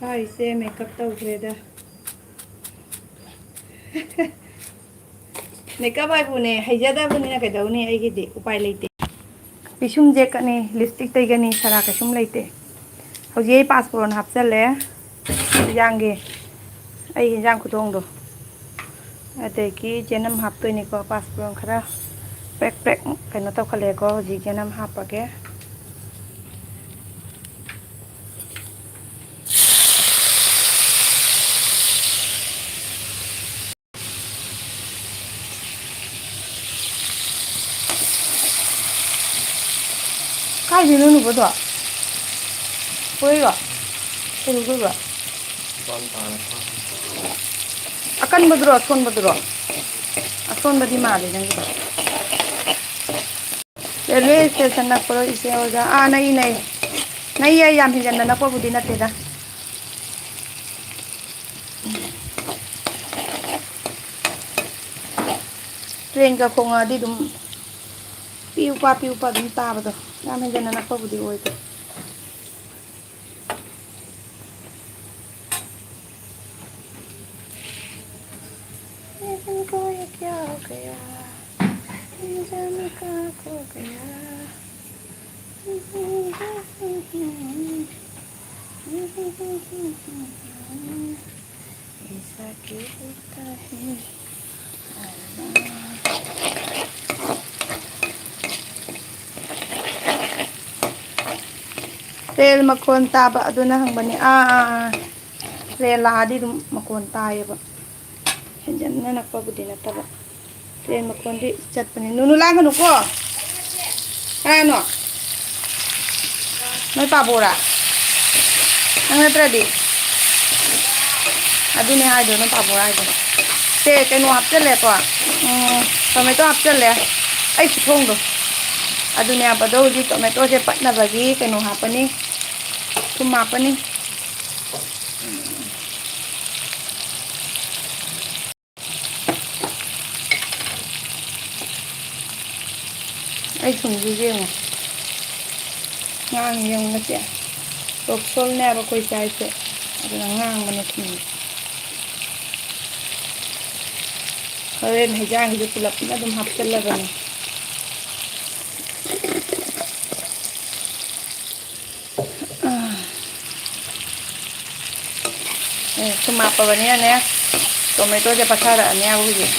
ꯍꯥꯏꯁꯦ ꯃꯦꯀꯞ ꯇꯧꯈ꯭ꯔꯦꯗ꯫ ꯃꯦꯀꯞ ꯍꯥꯏꯕꯨꯅꯦ, ꯍꯩꯖꯗꯕꯅꯤꯅ ꯀꯩꯗꯧꯅꯤ, ꯑꯩꯒꯤꯗꯤ ꯎꯄꯥꯏ ꯂꯩꯇꯦ꯫ ꯄꯤꯁꯨꯝ ꯌꯦꯛꯀꯅꯤ, ꯂꯤꯞꯁꯇꯤꯛ ꯇꯩꯒꯅꯤ, ꯁꯔꯥ ꯀꯩꯁꯨꯝ ꯂꯩꯇꯦ꯫ ꯍꯧꯖꯤꯛ ꯑꯩ ꯄꯥꯁꯄꯣꯔꯟ ꯍꯥꯞꯆꯜꯂꯦ ꯍꯤꯟꯖꯥꯡꯒꯤ, ꯑꯩ ꯍꯤꯟꯖꯥꯡ ꯈꯨꯊꯣꯡꯗꯣ꯫ ꯑꯗꯒꯤ ꯆꯦꯅꯝ ꯍꯥꯞꯇꯣꯏꯅꯤꯀꯣ, ꯄꯥꯁꯄꯣꯔꯟ ꯈꯔ ꯄ꯭ꯔꯦꯛ ꯄ꯭ꯔꯦꯛ ꯀꯩꯅꯣ ꯇꯧꯈꯠꯂꯛꯑꯦꯀꯣ꯫ ꯍꯧꯖꯤꯛ ꯆꯦꯅꯝ ꯍꯥꯞꯄꯒꯦ꯫ ꯀꯥꯏꯗꯩꯅꯣ ꯅꯨꯕꯗꯣ? ꯍꯣꯏꯔꯣ? ꯀꯩꯅꯣ ꯍꯣꯏꯔꯣ? ꯑꯀꯟꯕꯗꯨꯔꯣ, ꯑꯁꯣꯟꯕꯗꯨꯔꯣ? ꯑꯁꯣꯟꯕꯗꯤ ꯃꯥꯜꯂꯦ ꯅꯪꯒꯤꯗꯣ꯫ ꯔꯦꯜꯋꯦ ꯁ꯭ꯇꯦꯁꯟ ꯅꯛꯄ꯭ꯔꯣ ꯏꯆꯦ ꯍꯣꯏꯒ? ꯑꯥ, ꯅꯛꯏ, ꯅꯛꯏ꯫ ꯅꯛꯏ, ꯑꯩ ꯌꯥꯝ ꯍꯦꯟꯖꯟꯅ ꯅꯛꯄꯕꯨꯗꯤ ꯅꯠꯇꯦꯗ꯫ ꯇ꯭ꯔꯦꯟꯒ ꯈꯣꯡꯉꯛꯑꯗꯤ ꯑꯗꯨꯝ ꯄꯤꯎ ꯄꯥ, ꯄꯤꯎ ꯄꯥ ꯑꯗꯨꯝ ꯇꯥꯕꯗꯣ꯫ ꯌꯥꯝ ꯍꯦꯟꯖꯟꯅ ꯅꯛꯄꯕꯨꯗꯤ ꯑꯣꯏꯗꯦ꯫ ꯏꯟꯖꯥꯡ ꯀꯣꯏ ꯀꯌꯥ ꯀꯌꯥ, ꯏꯟꯖꯥꯡ ꯀꯥ ꯀꯣ ꯀꯌꯥ꯫ ऐसा क्यों होता है? ꯔꯦꯜ ꯃꯈꯣꯟ ꯇꯥꯕ ꯑꯗꯨꯅ ꯍꯪꯕꯅꯤ꯫ ꯑꯥ, ꯑꯥ, ꯑꯥ꯫ ꯔꯦꯜ ꯂꯥꯛꯑꯗꯤ ꯑꯗꯨꯝ ꯃꯈꯣꯟ ꯇꯥꯏꯌꯦꯕ꯫ ꯍꯦꯟꯖꯟꯅ ꯅꯛꯄꯕꯨꯗꯤ ꯅꯠꯇꯕ꯫ ꯇ꯭ꯔꯦꯟ ꯃꯈꯣꯟꯗꯤ ꯆꯠꯄꯅꯦ꯫ ꯅꯨꯅꯨ ꯂꯥꯡꯒꯅꯨꯀꯣ꯫ ꯀꯅꯥꯅꯣ? ꯅꯣꯏ ꯄꯥꯕꯣꯔꯥ? ꯅꯪ ꯅꯠꯇ꯭ꯔꯗꯤ? ꯑꯗꯨꯅꯦ ꯍꯥꯏꯗꯣ, ꯅꯣꯏ ꯄꯥꯕꯣꯔꯥ ꯍꯥꯏꯗꯣ꯫ ꯁꯦ, ꯀꯩꯅꯣ ꯍꯥꯞꯆꯜꯂꯦꯀꯣ꯫ ꯎꯝ, ꯇꯣꯃꯦꯇꯣ ꯍꯥꯞꯆꯜꯂꯦ꯫ ꯑꯩ ꯈꯨꯊꯣꯡꯗꯣ꯫ ꯑꯗꯨꯅꯦ ꯍꯥꯏꯕꯗꯣ, ꯍꯧꯖꯤꯛ ꯇꯣꯃꯦꯇꯣꯁꯦ ꯄꯠꯅꯕꯒꯤ ꯀꯩꯅꯣ ꯍꯥꯞꯄꯅꯤ꯫ ꯊꯨꯝ ꯍꯥꯞꯄꯅꯤ꯫ ꯑꯩ ꯊꯨꯝꯁꯨ ꯌꯦꯡꯉꯣ꯫ ꯉꯥꯡꯉꯤ ꯌꯦꯡꯉꯣ ꯉꯁꯤ꯫ ꯔꯣꯛ ꯁꯣꯜꯅꯦꯕ ꯑꯩꯈꯣꯏ ꯆꯥꯏꯁꯦ꯫ ꯑꯗꯨꯅ ꯉꯥꯡꯕꯅꯦ ꯊꯨꯝꯁꯦ꯫ ꯍꯣꯔꯦꯟ ꯍꯩꯖꯥꯡꯁꯤꯁꯨ ꯄꯨꯂꯞꯅ ꯑꯗꯨꯝ ꯍꯥꯞꯆꯜꯂꯕꯅꯦ꯫ ꯑꯦ, ꯊꯨꯝ ꯍꯥꯞꯄꯕꯅꯤꯅꯅꯦ, ꯇꯣꯃꯦꯇꯣꯁꯦ ꯄꯠꯊꯔꯛꯑꯅꯦꯕ ꯍꯧꯖꯤꯛ꯫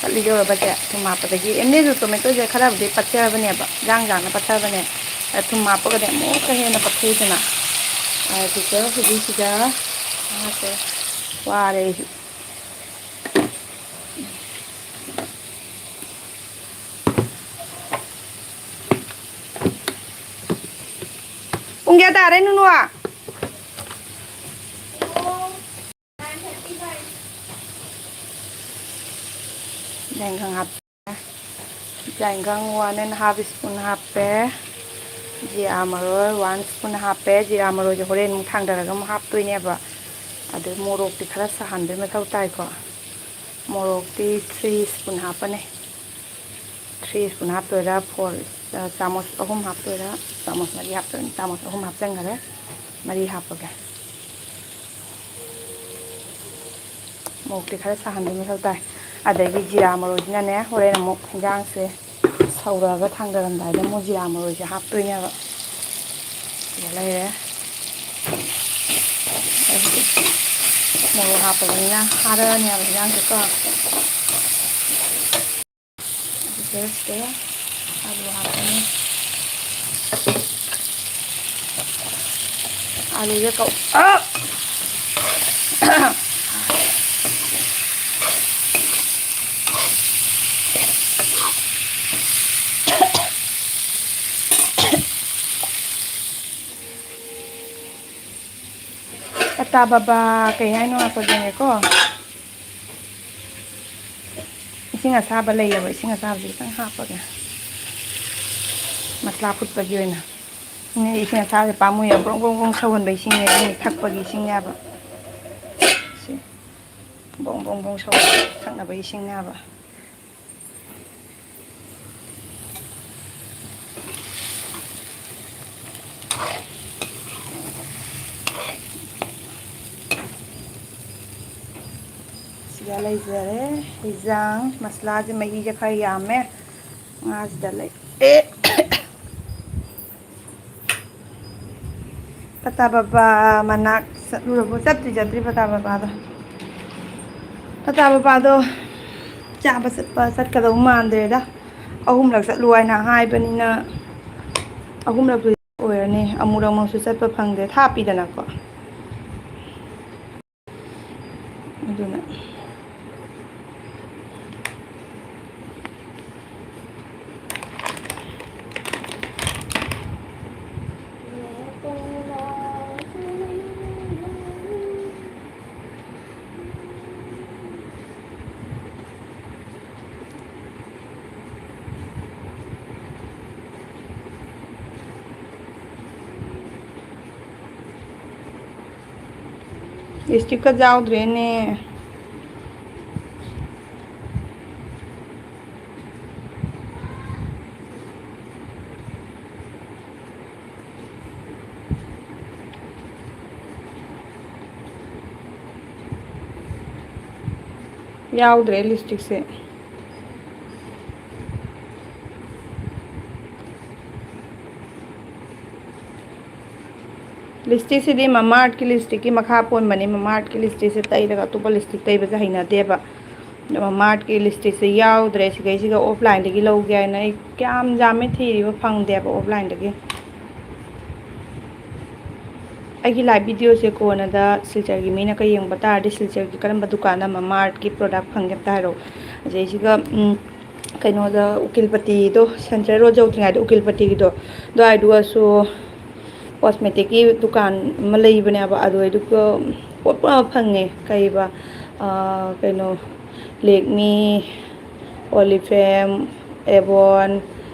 ꯄꯠꯂꯤꯗꯧꯔꯕꯁꯦ ꯊꯨꯝ ꯍꯥꯞꯄꯗꯒꯤ꯫ ꯑꯦꯝꯅꯦꯁꯨ ꯇꯣꯃꯦꯇꯣꯁꯦ ꯈꯔꯕꯨꯗꯤ ꯄꯠꯆꯕꯅꯦꯕ, ꯌꯥꯡ ꯌꯥꯡꯅ ꯄꯠꯆꯕꯅꯦ꯫ ꯑꯗ ꯊꯨꯝ ꯍꯥꯞꯄꯒꯗꯤ ꯑꯃꯨꯛꯀ ꯍꯦꯟꯅ ꯄꯠꯊꯩꯗꯅ꯫ ꯑꯗꯨꯒ ꯍꯧꯖꯤꯛꯁꯤꯗ ꯉꯥꯁꯦ ꯋꯥꯔꯦ ꯑꯩꯁꯨ꯫ ꯄꯨꯡ ꯀꯌꯥ ꯇꯥꯔꯦ, ꯅꯨꯅꯨ? ꯌꯥꯏꯉꯪ ꯍꯥꯞꯄꯦ꯫ ꯌꯥꯏꯉꯪ one and half spoon ꯍꯥꯞꯄꯦ꯫ ꯖꯤꯔꯥ ꯃꯔꯣꯏ one spoon ꯍꯥꯞꯄꯦ꯫ ꯖꯤꯔꯥ ꯃꯔꯣꯏꯁꯦ ꯍꯣꯔꯦꯟ ꯑꯃꯨꯛ ꯊꯥꯡꯗꯔꯒ ꯑꯃꯨꯛ ꯍꯥꯞꯇꯣꯏꯅꯦꯕ꯫ ꯑꯗꯨ ꯃꯣꯔꯣꯛꯇꯤ ꯈꯔ ꯁꯥꯍꯟꯕꯩ ꯃꯊꯧ ꯇꯥꯏꯀꯣ꯫ ꯃꯣꯔꯣꯛꯇꯤ three spoon ꯍꯥꯞꯄꯅꯤ꯫ Three spoon ꯍꯥꯞꯇꯣꯏꯔꯥ, four, ꯑ, ꯆꯥꯃꯁ ꯑꯍꯨꯝ ꯍꯥꯞꯇꯣꯏꯔꯥ, ꯆꯥꯃꯁ ꯃꯔꯤ ꯍꯥꯞꯇꯣꯏꯔꯥ? ꯆꯥꯃꯁ ꯑꯍꯨꯝ ꯍꯥꯞꯆꯟꯈꯔꯦ, ꯃꯔꯤ ꯍꯥꯞꯄꯒꯦ꯫ ꯃꯣꯔꯣꯛꯇꯤ ꯈꯔ ꯁꯥꯍꯟꯕ ꯃꯊꯧ ꯇꯥꯏ꯫ ꯑꯗꯒꯤ ꯖꯤꯔꯥ ꯃꯔꯣꯏꯁꯤꯅꯅꯦ, ꯍꯣꯔꯦꯟ ꯑꯃꯨꯛ ꯍꯤꯟꯖꯥꯡꯁꯦ ꯁꯧꯔꯛꯑꯒ ꯊꯥꯡꯗꯔꯝꯗꯥꯏꯗ ꯑꯃꯨꯛ ꯖꯤꯔꯥ ꯃꯔꯣꯏꯁꯦ ꯍꯥꯞꯇꯣꯏꯅꯦꯕ꯫ ꯁꯤꯗ ꯂꯩꯔꯦ꯫ ꯃꯣꯔꯣꯛ ꯍꯥꯞꯄꯕꯅꯤꯅ ꯍꯥꯔꯅꯦꯕ ꯍꯤꯟꯖꯥꯡꯁꯦꯀꯣ꯫ ꯑꯗꯨꯒ ꯁꯤꯗ ꯑꯂꯨ ꯍꯥꯞꯄꯅꯤ꯫ ꯑꯂꯨꯁꯦ ꯀꯧ-, ꯑ! ꯄꯇꯥ ꯕꯕꯥ ꯀꯩ ꯍꯥꯏꯅꯣ ꯉꯥꯛꯄꯗꯨꯅꯦꯀꯣ꯫ ꯏꯁꯤꯡ ꯑꯁꯥꯕ ꯂꯩꯔꯕ, ꯏꯁꯤꯡ ꯑꯁꯥꯕꯁꯦ ꯈꯤꯇꯪ ꯍꯥꯞꯄꯒꯦ, ꯃꯁꯂꯥ ꯐꯨꯠꯄꯒꯤ ꯑꯣꯏꯅ꯫ ꯏꯁꯤꯡ ꯑꯁꯥꯕꯁꯦ ꯄꯥꯝꯃꯨꯏꯌꯦ, ꯕ꯭ꯔꯣꯡ ꯕ꯭ꯔꯣꯡ ꯕ꯭ꯔꯣꯡ ꯁꯧꯍꯟꯕ ꯏꯁꯤꯡꯅꯦ, ꯑꯗꯨꯅ ꯊꯛꯄꯒꯤ ꯏꯁꯤꯡꯅꯦꯕ꯫ ꯁꯤ ꯕ꯭ꯔꯣꯡ ꯕ꯭ꯔꯣꯡ ꯕ꯭ꯔꯣꯡ ꯁꯧꯍꯟꯕ ꯊꯛꯅꯕ ꯏꯁꯤꯡꯅꯦꯕ꯫ ꯁꯤꯗ ꯂꯩꯖꯔꯦ ꯍꯤꯟꯖꯥꯡ ꯃꯁꯂꯥꯁꯦ, ꯃꯍꯤꯁꯦ ꯈꯔ ꯌꯥꯝꯃꯦ ꯉꯥꯁꯤꯗ ꯂꯩ꯫ ꯑꯦ! ꯄꯇꯥ ꯕꯕꯥ ꯃꯅꯥꯛ ꯆꯠꯂꯨꯔꯕꯣ? ꯆꯠꯇ꯭ꯔꯤ, ꯆꯠꯇ꯭ꯔꯤ ꯄꯇꯥ ꯕꯕꯥꯗꯣ꯫ ꯄꯇꯥ ꯕꯕꯥꯗꯣ ꯆꯥꯕ ꯆꯠꯄ ꯆꯠꯀꯗꯧ ꯃꯥꯟꯗ꯭ꯔꯦꯗ꯫ ꯑꯍꯨꯝꯂꯛ ꯆꯠꯂꯨ ꯍꯥꯏꯅ ꯍꯥꯏꯕꯅꯤꯅ, ꯑꯍꯨꯝꯂꯛꯇꯨꯗꯤ ꯑꯣꯏꯔꯅꯤ꯫ ꯑꯃꯨꯔꯛꯃꯛꯁꯨ ꯆꯠꯄ ꯐꯪꯗ꯭ꯔꯦ, ꯊꯥꯞꯄꯤꯗꯅꯀꯣ꯫ ꯑꯗꯨꯅ ꯂꯤꯞꯁꯇꯤꯛꯀ ꯌꯥꯎꯗ꯭ꯔꯦꯅꯦ꯫ ꯌꯥꯎꯗ꯭ꯔꯦ ꯂꯤꯞꯁꯇꯤꯛꯁꯦ꯫ ꯂꯤꯞꯁꯇꯤꯛꯁꯤꯗꯤ ꯃꯃꯥ ꯑꯥꯔꯠꯀꯤ ꯂꯤꯞꯁꯇꯤꯛꯀꯤ ꯃꯈꯥ ꯄꯣꯟꯕꯅꯤ꯫ ꯃꯃꯥ ꯑꯥꯔꯠꯀꯤ ꯂꯤꯞꯁꯇꯤꯛꯁꯦ ꯇꯩꯔꯒ ꯑꯇꯣꯞꯄ ꯂꯤꯞꯁꯇꯤꯛ ꯇꯩꯕꯁꯦ ꯍꯩꯅꯗꯦꯕ꯫ ꯑꯗꯣ ꯃꯃꯥ ꯑꯥꯔꯠꯀꯤ ꯂꯤꯞꯁꯇꯤꯛꯁꯦ ꯌꯥꯎꯗ꯭ꯔꯦ꯫ ꯁꯤꯈꯩꯁꯤꯒ ꯑꯣꯐꯂꯥꯏꯟꯗꯒꯤ ꯂꯧꯒꯦ ꯍꯥꯏꯅ ꯑꯩ ꯀꯌꯥꯝ ꯌꯥꯝꯃꯦ ꯊꯤꯔꯤꯕ, ꯐꯪꯗꯦꯕ ꯑꯣꯐꯂꯥꯏꯟꯗꯒꯤ꯫ ꯑꯩꯒꯤ ꯂꯥꯏꯚ ꯚꯤꯗꯤꯑꯣꯁꯦ ꯀꯣꯟꯅꯗ ꯁꯤꯜꯆꯔꯒꯤ ꯃꯤꯅ ꯀꯩ ꯌꯦꯡꯕ ꯇꯥꯔꯗꯤ, ꯁꯤꯜꯆꯔꯒꯤ ꯀꯔꯝꯕ ꯗꯨꯀꯥꯟꯗ ꯃꯃꯥ ꯑꯥꯔꯠꯀꯤ ꯄ꯭ꯔꯣꯗꯛ ꯐꯪꯒꯦ ꯑꯝꯇ ꯍꯥꯏꯔꯛꯑꯣ꯫ ꯑꯁꯤꯁꯤꯒ, ꯎꯝ, ꯀꯩꯅꯣꯗ, ꯎꯀꯤꯜꯄꯇꯤꯗꯣ, ꯁꯦꯟꯇ꯭ꯔꯦꯜ ꯔꯣꯗ ꯌꯧꯗ꯭ꯔꯤꯉꯩꯗ ꯎꯀꯤꯜꯄꯇꯤꯒꯤꯗꯣ, ꯑꯗꯨꯋꯥꯏꯗꯨꯒꯁꯨ ꯀꯣꯁꯃꯦꯇꯤꯛꯀꯤ ꯗꯨꯀꯥꯟ ꯑꯃ ꯂꯩꯕꯅꯦꯕ, ꯑꯗꯨꯋꯥꯏꯗꯨꯒ ꯄꯣꯠ ꯄꯨꯔꯥ ꯐꯪꯉꯦ꯫ ꯀꯩꯕ, ꯑꯥ, ꯀꯩꯅꯣ, ꯂꯦꯛꯃꯤ, ꯑꯣꯂꯤꯐꯦꯝ, ꯑꯦꯕꯣꯟ,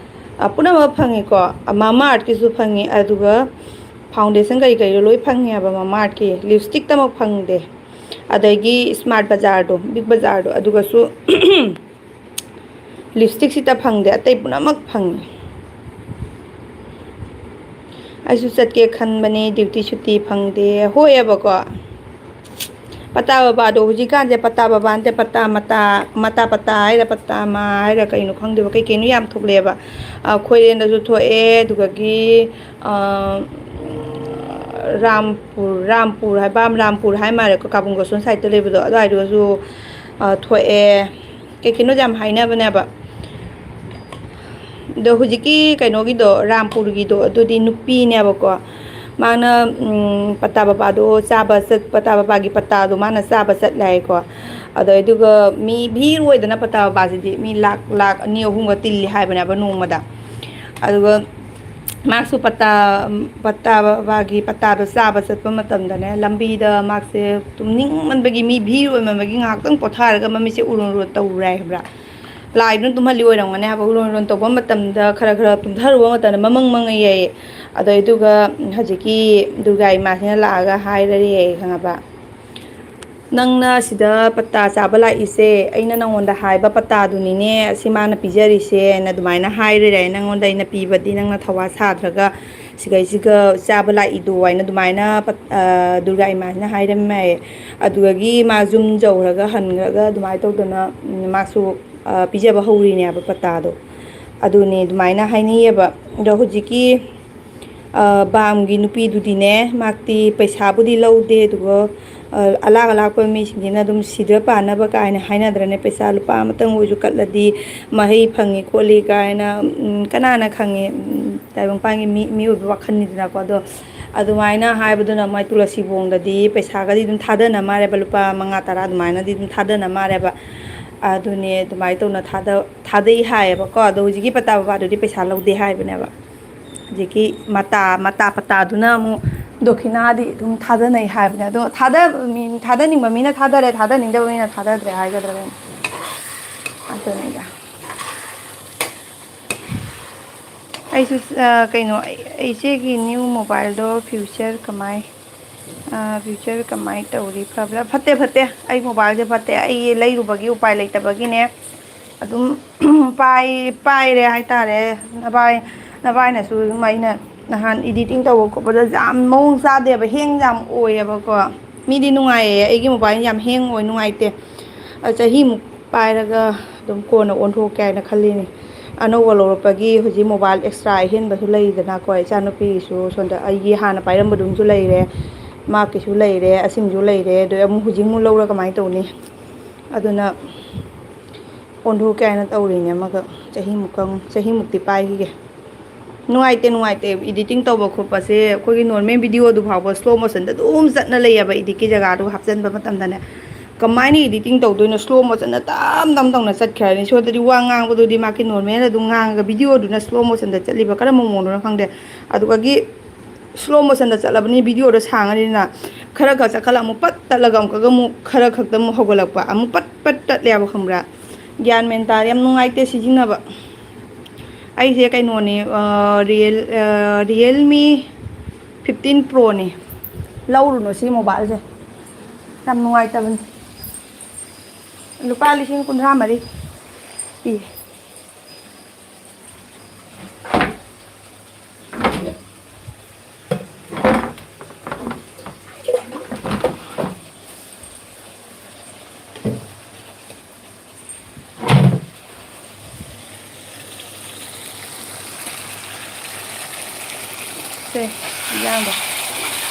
ꯑ, ꯄꯨꯝꯅꯃꯛ ꯐꯪꯉꯤꯀꯣ꯫ ꯃꯃꯥ ꯑꯥꯔꯠꯀꯤꯁꯨ ꯐꯪꯉꯤ, ꯑꯗꯨꯒ ꯐꯥꯎꯟꯗꯦꯁꯟ ꯀꯔꯤ ꯀꯔꯤꯗꯣ ꯂꯣꯏ ꯐꯪꯉꯦꯕ ꯃꯃꯥ ꯑꯥꯔꯠꯀꯤ꯫ ꯂꯤꯞꯁꯇꯤꯛꯇꯃꯛ ꯐꯪꯗꯦ꯫ ꯑꯗꯒꯤ ꯏꯁꯃꯥꯔꯠ ꯕꯖꯥꯔꯗꯣ, ꯕꯤꯛ ꯕꯖꯥꯔꯗꯣ, ꯑꯗꯨꯒꯁꯨ ꯂꯤꯞꯁꯇꯤꯛꯁꯤꯇ ꯐꯪꯗꯦ, ꯑꯇꯩ ꯄꯨꯝꯅꯃꯛ ꯐꯪꯉꯤ꯫ ꯑꯩꯁꯨ ꯆꯠꯀꯦ ꯈꯟꯕꯅꯦ, ꯗ꯭ꯌꯨꯇꯤ ꯁꯨꯇꯤ ꯐꯪꯗꯦ꯫ ꯍꯣꯏꯑꯕꯀꯣ, ꯄꯇꯥ ꯕꯕꯥꯗꯣ ꯍꯧꯖꯤꯛꯀꯥꯟꯁꯦ ꯄꯇꯥ ꯕꯕꯥ ꯅꯠꯇꯦ, ꯄꯇꯥ ꯃꯇꯥ, ꯃꯇꯥ ꯄꯇꯥ ꯍꯥꯏꯔ, ꯄꯇꯥ ꯃꯥ ꯍꯥꯏꯔ, ꯀꯩꯅꯣ ꯈꯪꯗꯦꯕ, ꯀꯩ ꯀꯩꯅꯣ ꯌꯥꯝ ꯊꯣꯛꯂꯛꯑꯦꯕ꯫ ꯑ, ꯈꯣꯏꯔꯦꯟꯗꯁꯨ ꯊꯣꯛꯑꯦ, ꯑꯗꯨꯗꯒꯤ, ꯑ, ꯔꯥꯝꯄꯨꯔ, ꯔꯥꯝꯄꯨꯔ ꯍꯥꯏꯕ, ꯔꯥꯝꯄꯨꯔ ꯍꯥꯏ ꯃꯥꯜꯂꯦꯀꯣ, ꯀꯥꯕꯨꯡ ꯒꯣꯁꯣꯟ ꯁꯥꯏꯠꯇ ꯂꯩꯕꯗꯣ, ꯑꯗꯨꯋꯥꯏꯗꯨꯗꯁꯨ, ꯑ, ꯊꯣꯛꯑꯦ꯫ ꯀꯩ ꯀꯩꯅꯣ ꯌꯥꯝ ꯍꯥꯏꯅꯕꯅꯦꯕ꯫ ꯑꯗꯣ ꯍꯧꯖꯤꯛꯀꯤ ꯀꯩꯅꯣꯒꯤꯗꯣ, ꯔꯥꯝꯄꯨꯔꯒꯤꯗꯣ, ꯑꯗꯨꯗꯤ ꯅꯨꯄꯤꯅꯦꯕꯀꯣ꯫ ꯃꯥꯅ, ꯎꯝ, ꯄꯇꯥ ꯕꯕꯥꯗꯣ ꯆꯥꯕ ꯆꯠ-, ꯄꯇꯥ ꯕꯕꯥꯒꯤ ꯄꯇꯥꯗꯣ ꯃꯥꯅ ꯆꯥꯕ ꯆꯠꯂꯦ ꯍꯥꯏꯀꯣ꯫ ꯑꯗꯣ ꯑꯗꯨꯒ ꯃꯤ ꯚꯤꯔ ꯑꯣꯏꯗꯅ ꯄꯇꯥ ꯕꯕꯥꯁꯤꯗꯤ ꯃꯤ ꯂꯥꯛ, ꯂꯥꯛ ꯑꯅꯤ ꯑꯍꯨꯝꯒ ꯇꯤꯜꯂꯤ ꯍꯥꯏꯕꯅꯦꯕ ꯅꯣꯡꯃꯗ꯫ ꯑꯗꯨꯒ ꯃꯥꯁꯨ ꯄꯇꯥ, ꯄꯇꯥ ꯕꯕꯥꯒꯤ ꯄꯇꯥꯗꯣ ꯆꯥꯕ ꯆꯠꯄ ꯃꯇꯝꯗꯅꯦ, ꯂꯝꯕꯤꯗ ꯃꯥꯁꯦ ꯇꯨꯝꯅꯤꯡꯃꯟꯕꯒꯤ, ꯃꯤ ꯚꯤꯔ ꯑꯣꯏꯃꯟꯕꯒꯤ ꯉꯥꯏꯍꯥꯛꯇꯪ ꯄꯣꯊꯥꯔꯒ ꯃꯃꯤꯠꯁꯦ ꯎꯔꯣꯟ ꯔꯣꯟ ꯇꯧꯔꯦ ꯍꯥꯏꯕ꯭ꯔꯥ? ꯂꯥꯏꯗꯨꯅ ꯇꯨꯝꯍꯜꯂꯤ ꯑꯣꯏꯔꯝꯒꯅꯤ ꯍꯥꯏꯕ꯫ ꯎꯔꯣꯟ ꯎꯔꯣꯟ ꯇꯧꯕ ꯃꯇꯝꯗ, ꯈꯔ ꯈꯔ ꯇꯨꯝꯊꯔꯨꯕ ꯃꯇꯝꯗ ꯃꯃꯪ ꯃꯪꯉꯦ ꯌꯥꯏꯌꯦ꯫ ꯑꯗꯣ ꯑꯗꯨꯒ ꯍꯧꯖꯤꯛꯀꯤ ꯗꯨꯔꯒꯥ ꯏꯃꯥꯁꯤꯅ ꯂꯥꯛꯑꯒ ꯍꯥꯏꯔꯔꯦ ꯈꯪꯉꯕ? "ꯅꯪꯅ ꯁꯤꯗ ꯄꯇꯥ ꯆꯥꯕ ꯂꯥꯛꯏꯁꯦ, ꯑꯩꯅ ꯅꯪꯉꯣꯟꯗ ꯍꯥꯏꯕ ꯄꯇꯥꯗꯨꯅꯤꯅꯦ, ꯑꯁꯤ ꯃꯥꯅ ꯄꯤꯖꯔꯤꯁꯦꯅ" ꯑꯗꯨꯃꯥꯏꯅ ꯍꯥꯏꯔꯔꯦ꯫ "ꯅꯪꯉꯣꯟꯗ ꯑꯩꯅ ꯄꯤꯕꯗꯤ ꯅꯪꯅ ꯊꯧꯋꯥ ꯁꯥꯗ꯭ꯔꯒ ꯁꯤꯈꯩꯁꯤꯒ ꯆꯥꯕ ꯂꯥꯛꯏꯗꯣ" ꯍꯥꯏꯅ ꯑꯗꯨꯃꯥꯏꯅ ꯄꯠ-, ꯑ, ꯗꯨꯔꯒꯥ ꯏꯃꯥꯁꯤꯅ ꯍꯥꯏꯔꯝꯃꯦ ꯍꯥꯏꯌꯦ꯫ ꯑꯗꯨꯗꯒꯤ ꯃꯥ ꯌꯨꯝ ꯌꯧꯔꯒ ꯍꯟꯈ꯭ꯔꯒ ꯑꯗꯨꯃꯥꯏꯅ ꯇꯧꯗꯅ, ꯎꯝ, ꯃꯥꯁꯨ, ꯑ, ꯄꯤꯖꯕ ꯍꯧꯔꯤꯅꯦꯕ ꯄꯇꯥꯗꯣ꯫ ꯑꯗꯨꯅꯦ ꯑꯗꯨꯃꯥꯏꯅ ꯍꯥꯏꯅꯩꯌꯦꯕ꯫ ꯑꯗꯣ ꯍꯧꯖꯤꯛꯀꯤ, ꯑ, ꯕꯥꯝꯒꯤ ꯅꯨꯄꯤꯗꯨꯗꯤꯅꯦ, ꯃꯥꯛꯇꯤ ꯄꯩꯁꯥꯕꯨꯗꯤ ꯂꯧꯗꯦ, ꯑꯗꯨꯒ, ꯑ, ꯑꯂꯥꯛ ꯑꯂꯥꯛꯄ ꯃꯤꯁꯤꯡꯁꯤꯅ ꯑꯗꯨꯝ ꯁꯤꯗ ꯄꯥꯟꯅꯕ ꯀꯥꯏꯅ ꯍꯥꯏꯅꯗ꯭ꯔꯅꯦ, ꯄꯩꯁꯥ ꯂꯨꯄꯥ ꯑꯃꯇꯪ ꯑꯣꯏꯁꯨ ꯀꯠꯂꯗꯤ ꯃꯍꯩ ꯐꯪꯉꯤ ꯈꯣꯠꯂꯤ ꯀꯥꯏꯅ, ꯎꯝ, ꯀꯅꯥꯅ ꯈꯪꯉꯤ? ꯎꯝ, ꯇꯥꯏꯕꯪꯄꯥꯟꯒꯤ ꯃꯤ, ꯃꯤꯑꯣꯏꯕ ꯋꯥꯈꯜꯅꯤꯗꯅꯀꯣ꯫ ꯑꯗꯣ ꯑꯗꯨꯃꯥꯏꯅ ꯍꯥꯏꯕꯗꯨꯅ ꯃꯥꯏ ꯇꯨꯂꯁꯤꯕꯣꯡꯗꯗꯤ ꯄꯩꯁꯥꯒꯗꯤ ꯑꯗꯨꯝ ꯊꯥꯗꯅ ꯃꯥꯜꯂꯦꯕ, ꯂꯨꯄꯥ ꯃꯉꯥ ꯇꯔꯥ ꯑꯗꯨꯃꯥꯏꯅꯗꯤ ꯑꯗꯨꯝ ꯊꯥꯗꯅ ꯃꯥꯜꯂꯦꯕ꯫ ꯑꯗꯨꯅꯦ ꯑꯗꯨꯃꯥꯏꯅ ꯇꯧꯅ ꯊꯥꯗ-, ꯊꯥꯗꯩ ꯍꯥꯏꯌꯦꯕꯀꯣ꯫ ꯑꯗꯣ ꯍꯧꯖꯤꯛꯀꯤ ꯄꯇꯥ ꯕꯕꯥꯗꯨꯗꯤ ꯄꯩꯁꯥ ꯂꯧꯗꯦ ꯍꯥꯏꯕꯅꯦꯕ꯫ ꯍꯧꯖꯤꯛꯀꯤ ꯃꯇꯥ, ꯃꯇꯥ ꯄꯇꯥꯗꯨꯅ ꯑꯃꯨꯛ ꯗꯣꯈꯤꯅꯥꯗꯤ ꯑꯗꯨꯝ ꯊꯥꯗꯅꯩ ꯍꯥꯏꯕꯅꯦ꯫ ꯑꯗꯣ ꯊꯥꯗ-, ꯃꯤ-, ꯊꯥꯗꯅꯤꯡꯕ ꯃꯤꯅ ꯊꯥꯗꯔꯦ, ꯊꯥꯗꯅꯤꯡꯗꯕ ꯃꯤꯅ ꯊꯥꯗꯗ꯭ꯔꯦ ꯍꯥꯏꯒꯗ꯭ꯔꯥ ꯀꯩꯅꯣ꯫ ꯑꯗꯨꯅꯤꯗ꯫ ꯑꯩꯁꯨ, ꯑ, ꯀꯩꯅꯣ, ꯑꯩ, ꯏꯆꯦꯒꯤ new mobileꯗꯣ feature ꯀꯃꯥꯏ, ꯑ, feature ꯀꯃꯥꯏ ꯇꯧꯔꯤ? ꯐꯕ꯭ꯔꯥ? ꯐꯠꯇꯦ, ꯐꯠꯇꯦ꯫ ꯑꯩ mobileꯁꯦ ꯐꯠꯇꯦ꯫ ꯑꯩ ꯂꯩꯔꯨꯕꯒꯤ ꯎꯄꯥꯏ ꯂꯩꯇꯕꯒꯤꯅꯦ꯫ ꯑꯗꯨꯝ ꯄꯥꯏ-, ꯄꯥꯏꯔꯦ ꯍꯥꯏꯇꯥꯔꯦ꯫ ꯅꯚꯥꯏ-, ꯅꯚꯥꯏꯅꯁꯨ ꯑꯗꯨꯝ, ꯑꯩꯅ ꯅꯍꯥꯟ editing ꯇꯧꯕ ꯈꯣꯠꯄꯗ ꯌꯥꯝ ꯃꯑꯣꯡ ꯆꯥꯗꯦꯕ, hang ꯌꯥꯝ ꯑꯣꯏꯌꯦꯕꯀꯣ꯫ ꯃꯤꯗꯤ ꯅꯨꯡꯉꯥꯏꯌꯦ, ꯑꯩꯒꯤ mobile ꯌꯥꯝ hang ꯑꯣꯏ, ꯅꯨꯡꯉꯥꯏꯇꯦ꯫ ꯑ, ꯆꯍꯤꯃꯨꯛ ꯄꯥꯏꯔꯒ ꯑꯗꯨꯝ ꯀꯣꯟꯅ ꯑꯣꯟꯊꯣꯛꯀꯦ ꯍꯥꯏꯅ ꯈꯜꯂꯤꯅꯤ꯫ ꯑꯅꯧꯕ ꯂꯧꯔꯛꯄꯒꯤ ꯍꯧꯖꯤꯛ mobile extra ꯑꯍꯦꯟꯕꯁꯨ ꯂꯩꯗꯅꯀꯣ, ꯏꯆꯥꯅꯨꯄꯤꯒꯤꯁꯨ, ꯁꯣꯝꯗ ꯑꯩꯒꯤ ꯍꯥꯟꯅ ꯄꯥꯏꯔꯝꯕꯗꯨꯝꯁꯨ ꯂꯩꯔꯦ, ꯃꯥꯒꯤꯁꯨ ꯂꯩꯔꯦ, ꯑꯁꯤꯃꯁꯨ ꯂꯩꯔꯦ, ꯑꯗꯣ ꯑꯃꯨꯛ ꯍꯧꯖꯤꯛꯃꯨꯛ ꯂꯧꯔ ꯀꯃꯥꯏꯅ ꯇꯧꯅꯤ? ꯑꯗꯨꯅ ꯑꯣꯟꯊꯣꯛꯀꯦ ꯍꯥꯏꯅ ꯇꯧꯔꯤꯅꯦ ꯑꯃꯈꯛ꯫ ꯆꯍꯤꯃꯨꯛꯀ-, ꯆꯍꯤꯃꯨꯛꯇꯤ ꯄꯥꯏꯈꯤꯒꯦ꯫ ꯅꯨꯡꯉꯥꯏꯇꯦ, ꯅꯨꯡꯉꯥꯏꯇꯦ꯫ Editing ꯇꯧꯕ ꯈꯣꯠꯄꯁꯦ ꯑꯩꯈꯣꯏꯒꯤ normal videoꯗꯨ ꯐꯥꯎꯕ slow motionꯗ ꯑꯗꯨꯝ ꯆꯠꯅ ꯂꯩꯌꯦꯕ, editꯀꯤ ꯖꯒꯥꯗꯨ ꯍꯥꯞꯆꯤꯟꯕ ꯃꯇꯝꯗꯅꯦ꯫ ꯀꯃꯥꯏꯅ editing ꯇꯧꯗꯣꯏꯅꯣ? Slow motionꯗ ꯇꯝ ꯇꯝ ꯇꯧꯅ ꯆꯠꯈ꯭ꯔꯅꯤ꯫ ꯁꯣꯝꯗꯗꯤ ꯋꯥ ꯉꯥꯡꯕꯗꯨꯗꯤ ꯃꯥꯒꯤ normalꯗ ꯑꯗꯨꯝ ꯉꯥꯡꯉꯒ videoꯗꯨꯅ slow motionꯗ ꯆꯠꯂꯤꯕ ꯀꯔꯝꯕ ꯃꯑꯣꯡꯗꯅꯣ ꯈꯪꯗꯦ꯫ ꯑꯗꯨꯒꯤ slow motionꯗ ꯆꯠꯂꯕꯅꯤ, videoꯗꯣ ꯁꯥꯡꯉꯅꯤꯅ ꯈꯔ ꯈꯔ ꯆꯠꯈꯠꯂ ꯑꯃꯨꯛ ꯄꯠ ꯇꯠꯂꯒ ꯑꯃꯨꯛꯀꯒ ꯑꯃꯨꯛ ꯈꯔ ꯈꯛꯇ ꯑꯃꯨꯛ ꯍꯧꯒꯠꯂꯛꯄ, ꯑꯃꯨꯛ ꯄꯠ ꯄꯠ ꯇꯠꯂꯦꯕ, ꯈꯪꯕ꯭ꯔꯥ? ꯒ꯭ꯌꯥꯟ ꯃꯦꯟ ꯇꯥꯗꯦ, ꯌꯥꯝ ꯅꯨꯡꯉꯥꯏꯇꯦ ꯁꯤꯖꯤꯟꯅꯕ꯫ ꯑꯩꯁꯦ ꯀꯩꯅꯣꯅꯦ, ꯑ, Real-, ꯑ, Realme fifteen Proꯅꯦ꯫ ꯂꯧꯔꯨꯅꯨ ꯁꯤ mobileꯁꯦ, ꯌꯥꯝ ꯅꯨꯡꯉꯥꯏꯇꯕꯅꯤ꯫ ꯂꯨꯄꯥ ꯂꯤꯁꯤꯡ ꯀꯨꯟꯊ꯭ꯔꯥ ꯃꯔꯤ ꯄꯤ꯫ ꯁꯦ, ꯏꯟꯖꯥꯡꯗꯣ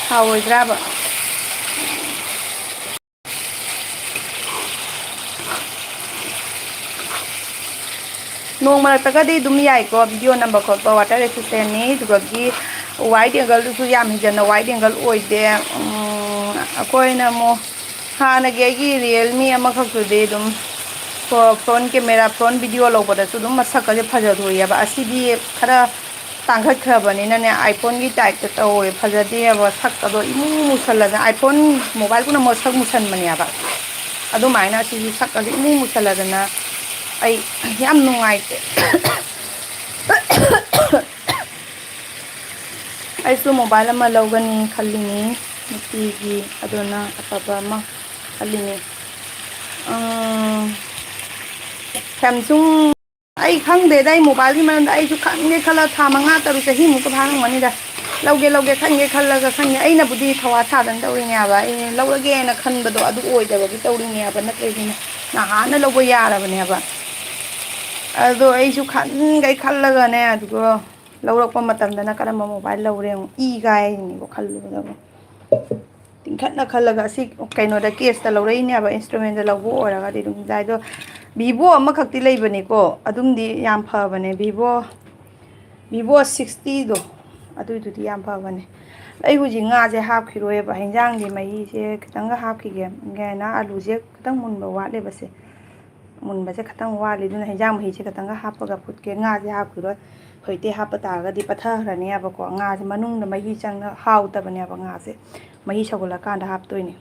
ꯍꯥꯎꯔꯣꯏꯗ꯭ꯔꯥꯕ? ꯅꯣꯡ ꯃꯔꯛꯇꯒꯗꯤ ꯑꯗꯨꯝ ꯌꯥꯏꯀꯣ, ꯚꯤꯗꯤꯑꯣ ꯅꯝꯕ ꯈꯣꯠꯄ, ꯋꯥꯇꯔ ꯔꯦꯁꯤꯁꯇꯦꯟꯅꯤ꯫ ꯑꯗꯨꯗꯒꯤ ꯋꯥꯏꯠ ꯑꯦꯡꯒꯜꯗꯨꯁꯨ ꯌꯥꯝ ꯍꯦꯟꯖꯟꯅ ꯋꯥꯏꯠ ꯑꯦꯡꯒꯜ ꯑꯣꯏꯗꯦ꯫ ꯎꯝ, ꯑꯩꯈꯣꯏꯅ ꯑꯃꯨꯛ ꯍꯥꯟꯅꯒꯤ ꯑꯩꯒꯤ ꯔꯤꯌꯦꯜꯃꯤ ꯑꯃꯈꯛꯇꯨꯗꯤ ꯑꯗꯨꯝ ꯐ꯭ꯔꯣꯟ ꯀꯦꯃꯦꯔꯥ, ꯐ꯭ꯔꯣꯟ ꯚꯤꯗꯤꯑꯣ ꯂꯧꯕꯗꯁꯨ ꯑꯗꯨꯝ ꯃꯁꯛꯀꯁꯦ ꯐꯖꯊꯣꯛꯏꯑꯕ꯫ ꯑꯁꯤꯗꯤ ꯈꯔ ꯇꯥꯡꯈꯠꯈ꯭ꯔꯕꯅꯤꯅꯅꯦ, ꯑꯥꯏꯐꯣꯟꯒꯤ ꯇꯥꯏꯞꯇ ꯇꯧꯋꯦ, ꯐꯖꯗꯦꯕ꯫ ꯁꯛꯀꯗꯣ ꯏꯃꯨ ꯃꯨꯁꯜꯂꯗꯅ, ꯑꯥꯏꯐꯣꯟ ꯃꯣꯕꯥꯏꯜꯗꯨꯅ ꯃꯁꯛ ꯃꯨꯁꯟꯕꯅꯦꯕ꯫ ꯑꯗꯨꯃꯥꯏꯅ ꯑꯁꯤꯁꯨ ꯁꯛꯀꯗꯣ ꯏꯃꯨ ꯃꯨꯁꯜꯂꯗꯅ ꯑꯩ ꯌꯥꯝ ꯅꯨꯡꯉꯥꯏꯇꯦ꯫ ꯑꯩꯁꯨ ꯃꯣꯕꯥꯏꯜ ꯑꯃ ꯂꯧꯒꯅꯤ ꯈꯜꯂꯤꯅꯤ ꯅꯨꯄꯤꯒꯤ, ꯑꯗꯨꯅ ꯑꯐꯕ ꯑꯃ ꯈꯜꯂꯤꯅꯤ꯫ ꯎꯝ, ꯁꯦꯝꯁꯨꯡ, ꯑꯩ ꯈꯪꯗꯦꯗ, ꯑꯩ ꯃꯣꯕꯥꯏꯜꯒꯤ ꯃꯔꯝꯗ ꯑꯩꯁꯨ ꯈꯟꯒꯦ ꯈꯜꯂ ꯊꯥ ꯃꯉꯥ ꯇꯔꯨꯛ ꯆꯍꯤꯃꯨꯛꯀ ꯐꯥꯔꯝꯒꯅꯤꯗ꯫ ꯂꯧꯒꯦ ꯂꯧꯒꯦ ꯈꯟꯒꯦ ꯈꯜꯂꯒ ꯈꯟꯒꯦ, ꯑꯩꯅꯕꯨꯗꯤ ꯊꯧꯋꯥ ꯁꯥꯗꯅ ꯇꯧꯔꯤꯅꯦꯕ, ꯑꯩ ꯂꯧꯔꯒꯦꯅ ꯈꯟꯕꯗꯣ ꯑꯗꯨ ꯑꯣꯏꯗꯕꯒꯤ ꯇꯧꯔꯤꯅꯦꯕ, ꯅꯠꯇ꯭ꯔꯗꯤꯅꯦ ꯅꯍꯥꯟꯅ ꯂꯧꯕ ꯌꯥꯔꯕꯅꯦꯕ꯫ ꯑꯗꯣ ꯑꯩꯁꯨ ꯈꯟꯈꯩ ꯈꯜꯂꯒꯅꯦ, ꯑꯗꯨꯒ ꯂꯧꯔꯛꯄ ꯃꯇꯝꯗꯅ ꯀꯔꯝꯕ ꯃꯣꯕꯥꯏꯜ ꯂꯧꯔꯦ ꯑꯃꯨꯛ ꯏ ꯀꯥꯏꯅꯤꯀꯣ ꯈꯜꯂꯨꯕꯗ ꯑꯃꯨꯛ꯫ ꯇꯤꯡꯈꯠꯅ ꯈꯜꯂꯒ ꯑꯁꯤ ꯀꯩꯅꯣꯗ, ꯀꯦꯁꯇ ꯂꯧꯔꯛꯏꯅꯦꯕ, ꯏꯟꯁꯇ꯭ꯔꯨꯃꯦꯟꯗ ꯂꯧꯕ ꯑꯣꯏꯔꯒꯗꯤ ꯑꯗꯨꯝ ꯌꯥꯏ꯫ ꯑꯗꯣ ꯚꯤꯚꯣ ꯑꯃꯈꯛꯇꯤ ꯂꯩꯕꯅꯤꯀꯣ, ꯑꯗꯨꯝꯗꯤ ꯌꯥꯝ ꯐꯕꯅꯦ, ꯚꯤꯚꯣ, ꯚꯤꯚꯣ ꯁꯤꯛꯁꯇꯤꯗꯣ, ꯑꯗꯨꯏꯗꯨꯗꯤ ꯌꯥꯝ ꯐꯕꯅꯦ꯫ ꯑꯩ ꯍꯧꯖꯤꯛ ꯉꯥꯁꯦ ꯍꯥꯞꯈꯤꯔꯣꯏꯕ, ꯍꯤꯟꯖꯥꯡꯒꯤ ꯃꯍꯤꯁꯦ ꯈꯤꯇꯪꯒ ꯍꯥꯞꯈꯤꯒꯦ꯫ ꯉꯥꯏꯅ ꯑꯂꯨꯁꯦ ꯈꯤꯇꯪ ꯃꯨꯟꯕ ꯋꯥꯠꯂꯦꯕꯁꯦ, ꯃꯨꯟꯕꯁꯦ ꯈꯤꯇꯪ ꯋꯥꯠꯂꯤ, ꯑꯗꯨꯅ ꯍꯤꯟꯖꯥꯡ ꯃꯍꯤꯁꯦ ꯈꯤꯇꯪꯒ ꯍꯥꯞꯄꯒ ꯐꯨꯠꯀꯦ꯫ ꯉꯥꯁꯦ ꯍꯥꯞꯈꯤꯔꯣꯏ, ꯍꯧꯖꯤꯛꯇꯤ ꯍꯥꯞꯄ ꯇꯥꯔꯒꯗꯤ ꯄꯠꯊꯈ꯭ꯔꯅꯦꯕꯀꯣ꯫ ꯉꯥꯁꯦ ꯃꯅꯨꯡꯗ ꯃꯍꯤ ꯆꯪꯅ ꯍꯥꯎꯇꯕꯅꯦꯕ, ꯉꯥꯁꯦ ꯃꯍꯤ ꯁꯧꯒꯠꯂꯀꯥꯟꯗ ꯍꯥꯞꯇꯣꯏꯅꯦ꯫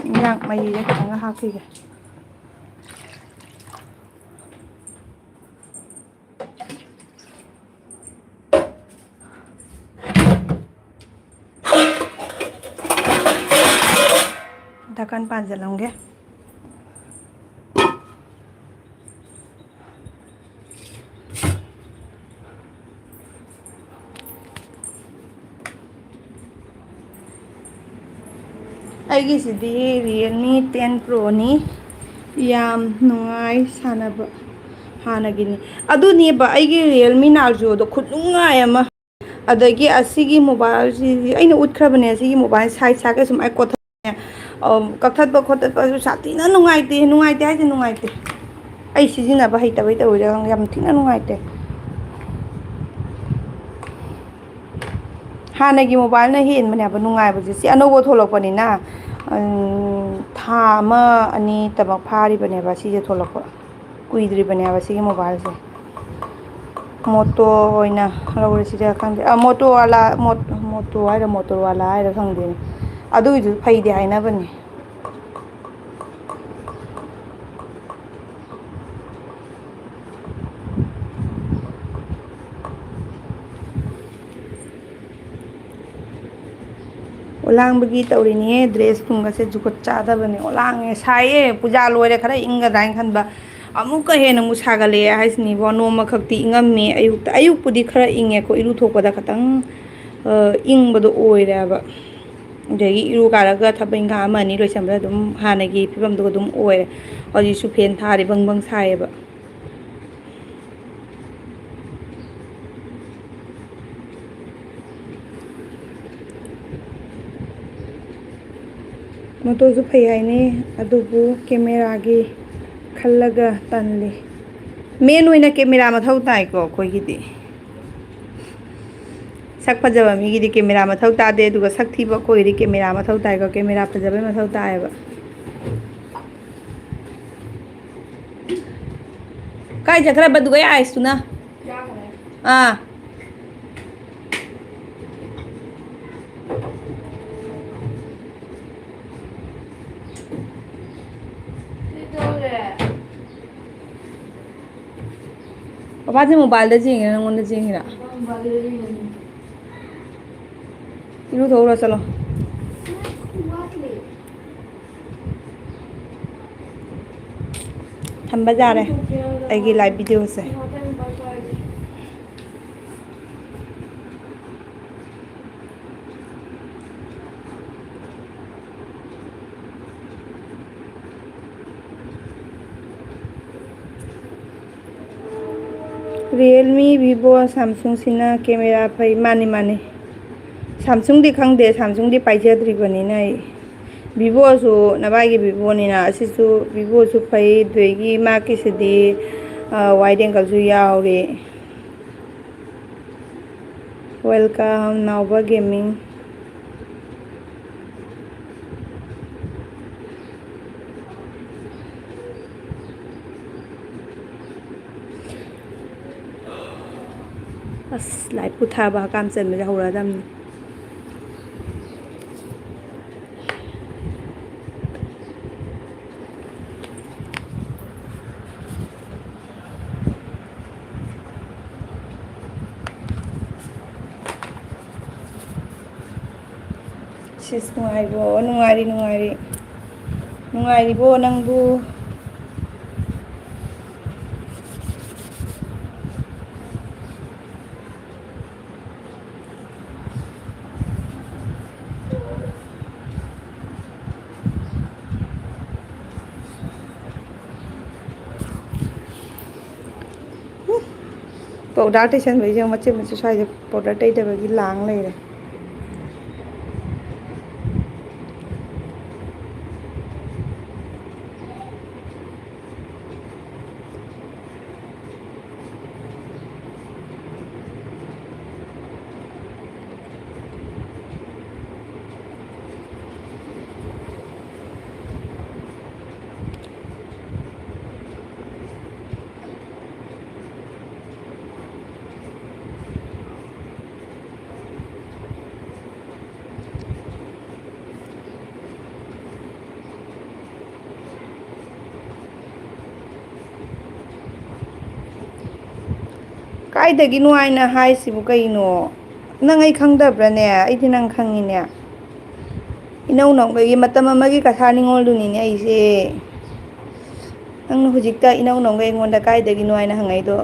ꯏꯟꯖꯥꯡ ꯃꯍꯤꯁꯦ ꯈꯤꯇꯪꯒ ꯍꯥꯞꯈꯤꯒꯦ꯫ ꯗꯀꯟ ꯄꯥꯟꯁꯤꯜꯂꯝꯒꯦ꯫ ꯑꯩꯒꯤꯁꯤꯗꯤ ꯔꯤꯌꯦꯜꯃꯤ ꯇꯦꯟ ꯄ꯭ꯔꯣꯅꯤ꯫ ꯌꯥꯝ ꯅꯨꯡꯉꯥꯏ ꯁꯥꯟꯅꯕ꯫ ꯍꯥꯟꯅꯒꯤꯅꯤ꯫ ꯑꯗꯨꯅꯦꯕ ꯑꯩꯒꯤ Realme Narzoꯗꯣ ꯈꯨꯅꯨꯡꯉꯥꯏ ꯑꯃ꯫ ꯑꯗꯒꯤ ꯑꯁꯤꯒꯤ mobileꯁꯤꯗꯤ ꯑꯩꯅ ꯎꯠꯈ꯭ꯔꯕꯅꯦ, ꯑꯁꯤꯒꯤ mobile side side ꯁꯨꯃꯥꯏꯅ ꯀꯣꯊꯠ-, ꯑ, ꯀꯛꯊꯠꯄ ꯈꯣꯠꯇꯠꯄꯁꯨ ꯁꯥꯊꯤꯅ ꯅꯨꯡꯉꯥꯏꯇꯦ, ꯅꯨꯡꯉꯥꯏꯇꯦ ꯍꯥꯏꯁꯦ ꯅꯨꯡꯉꯥꯏꯇꯦ꯫ ꯑꯩ ꯁꯤꯖꯤꯟꯅꯕ ꯍꯩꯇꯕꯩ ꯇꯧꯔꯤꯔꯥ ꯈꯪꯗꯦ, ꯌꯥꯝ ꯊꯤꯅ ꯅꯨꯡꯉꯥꯏꯇꯦ꯫ ꯍꯥꯟꯅꯒꯤ mobileꯅ ꯍꯦꯟꯕꯅꯦꯕ ꯅꯨꯡꯉꯥꯏꯕꯁꯦ꯫ ꯁꯤ ꯑꯅꯧꯕ ꯊꯣꯛꯂꯛꯄꯅꯤꯅ, ꯎꯝ, ꯊꯥ ꯑꯃ ꯑꯅꯤ ꯇꯃꯛ ꯐꯥꯔꯤꯕꯅꯦꯕ ꯁꯤꯁꯦ ꯊꯣꯛꯂꯛꯄ꯫ ꯀꯨꯏꯗ꯭ꯔꯤꯕꯅꯦꯕ ꯁꯤꯒꯤ mobileꯁꯦ꯫ Moto ꯑꯣꯏꯅ ꯂꯧꯔꯁꯤꯔ ꯈꯪꯗꯦ꯫ ꯑ, Moto ꯋꯥꯂꯥ, Mot-, Moto ꯍꯥꯏꯔ Motorola ꯍꯥꯏꯔ ꯈꯪꯗꯦꯅꯦ꯫ ꯑꯗꯨꯒꯤꯗꯨ ꯐꯩꯗꯤ ꯍꯥꯏꯅꯕꯅꯦ꯫ ꯑꯣꯂꯥꯡꯕꯒꯤ ꯇꯧꯔꯤꯅꯦꯍꯦ, dress ꯅꯨꯡꯒꯁꯦ ꯖꯨꯒꯣꯠ ꯆꯥꯗꯕꯅꯦ꯫ ꯑꯣꯂꯥꯡꯉꯦ, ꯁꯥꯏꯌꯦ, ꯄꯨꯖꯥ ꯂꯣꯏꯔꯦ, ꯈꯔ ꯏꯪꯒꯗ꯭ꯔꯥ ꯍꯥꯏꯅ ꯈꯟꯕ, ꯑꯃꯨꯛꯀ ꯍꯦꯟꯅ ꯑꯃꯨꯛ ꯁꯥꯒꯠꯂꯛꯑꯦ ꯍꯥꯏꯁꯤꯅꯤꯕꯣ꯫ ꯅꯣꯡꯃꯈꯛꯇꯤ ꯏꯪꯉꯝꯃꯦ ꯑꯌꯨꯛꯇ, ꯑꯌꯨꯛꯄꯨꯗꯤ ꯈꯔ ꯏꯪꯉꯦꯀꯣ, ꯏꯔꯨꯊꯣꯛꯄꯗ ꯈꯇꯪ, ꯑ, ꯏꯪꯕꯗꯣ ꯑꯣꯏꯔꯦꯕ꯫ ꯑꯗꯒꯤ ꯏꯔꯨ ꯀꯥꯔꯒ ꯊꯕꯛ ꯏꯪꯈꯥꯡ ꯑꯃ ꯑꯅꯤ ꯂꯣꯏꯁꯟꯕꯗ ꯑꯗꯨꯝ ꯍꯥꯟꯅꯒꯤ ꯐꯤꯕꯝꯗꯨꯒ ꯑꯗꯨꯝ ꯑꯣꯏꯔꯦ꯫ ꯍꯧꯖꯤꯛꯁꯨ fan ꯊꯥꯔꯤ ꯕꯪ ꯕꯪ ꯁꯥꯏꯌꯦꯕ꯫ Motoꯁꯨ ꯐꯩ ꯍꯥꯏꯅꯩ, ꯑꯗꯨꯕꯨ cameraꯒꯤ ꯈꯜꯂꯒ ꯇꯜꯂꯤ꯫ Main ꯑꯣꯏꯅ camera ꯃꯊꯧ ꯇꯥꯏꯀꯣ ꯑꯩꯈꯣꯏꯒꯤꯗꯤ꯫ ꯁꯛ ꯐꯖꯕ ꯃꯤꯒꯤꯗꯤ camera ꯃꯊꯧ ꯇꯥꯗꯦ, ꯑꯗꯨꯒ ꯁꯛ ꯊꯤꯕ ꯑꯩꯈꯣꯏꯒꯤꯗꯤ camera ꯃꯊꯧ ꯇꯥꯏꯀꯣ, camera ꯐꯖꯕꯩ ꯃꯊꯧ ꯇꯥꯏꯌꯦꯕ꯫ ꯀꯥꯏ ꯆꯠꯈ꯭ꯔꯕ ꯑꯗꯨꯒ ꯑꯥꯏꯁꯇꯨꯅ? ꯑꯥ꯫ ꯄꯄꯥꯁꯦ mobileꯗ ꯌꯦꯡꯉꯤꯔ ꯅꯪꯉꯣꯟꯗ ꯌꯦꯡꯉꯤꯔ? ꯏꯔꯨꯊꯣꯛꯎꯔꯣ ꯆꯠꯂꯣ꯫ ꯊꯝꯕ ꯌꯥꯔꯦ ꯑꯩꯒꯤ live videoꯁꯦ꯫ Realme, Vivo, Samsungꯁꯤꯅ camera ꯐꯩ꯫ ꯃꯥꯅꯤ, ꯃꯥꯅꯤ꯫ Samsungꯗꯤ ꯈꯪꯗꯦ, Samsungꯗꯤ ꯄꯥꯏꯖꯗ꯭ꯔꯤꯕꯅꯤꯅ ꯑꯩ꯫ Vivoꯁꯨ ꯅꯚꯥꯏꯒꯤ Vivoꯅꯤꯅ, ꯑꯁꯤꯁꯨ Vivoꯁꯨ ꯐꯩ꯫ ꯑꯗꯨꯗꯒꯤ ꯃꯥꯒꯤꯁꯤꯗꯤ, ꯑ, wide angleꯁꯨ ꯌꯥꯎꯔꯤ꯫ Welcome, ꯅꯥꯎꯕ Gaming꯫ ꯑꯁ, ꯂꯥꯏ ꯄꯨꯊꯕ ꯍꯀꯥꯝ ꯆꯟꯕꯁꯦ ꯍꯧꯔꯛꯑꯗꯕꯅꯤ꯫ ꯁꯤꯁ, ꯅꯨꯡꯉꯥꯏꯔꯤꯕꯣ? ꯅꯨꯡꯉꯥꯏꯔꯤ, ꯅꯨꯡꯉꯥꯏꯔꯤ꯫ ꯅꯨꯡꯉꯥꯏꯔꯤꯕꯣ ꯅꯪꯕꯨ? Powder ꯇꯩꯁꯟꯕꯩꯁꯦ ꯃꯆꯦꯠ ꯃꯆꯦꯠ ꯁ꯭ꯋꯥꯏꯗ powder ꯇꯩꯗꯕꯒꯤ ꯂꯥꯡ ꯂꯩꯔꯦ꯫ ꯀꯥꯏꯗꯒꯤꯅꯣ ꯍꯥꯏꯅ ꯍꯥꯏꯁꯤꯕꯨ ꯀꯩꯅꯣ? ꯅꯪ ꯑꯩ ꯈꯪꯗꯕ꯭ꯔꯥꯅꯦ? ꯑꯩꯗꯤ ꯅꯪ ꯈꯪꯉꯤꯅꯦ꯫ ꯏꯅꯧ ꯅꯧꯕꯒꯤ ꯃꯇꯝ ꯑꯃꯒꯤ ꯀꯊꯥ ꯅꯤꯉꯣꯜꯗꯨꯅꯤꯅꯦ ꯑꯩꯁꯦ꯫ ꯅꯪꯅ ꯍꯧꯖꯤꯛꯇ ꯏꯅꯧ ꯅꯧꯒꯩ ꯑꯩꯉꯣꯟꯗ ꯀꯥꯏꯗꯒꯤꯅꯣ ꯍꯥꯏꯅ ꯍꯪꯉꯛꯏꯗꯣ?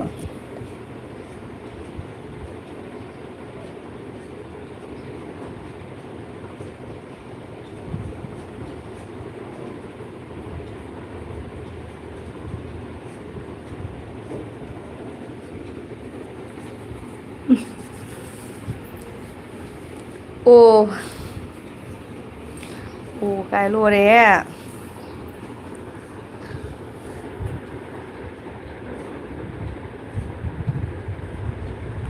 ꯑꯣ꯫ ꯑꯣ ꯀꯥꯏ ꯂꯣꯏꯔꯦꯍꯦ꯫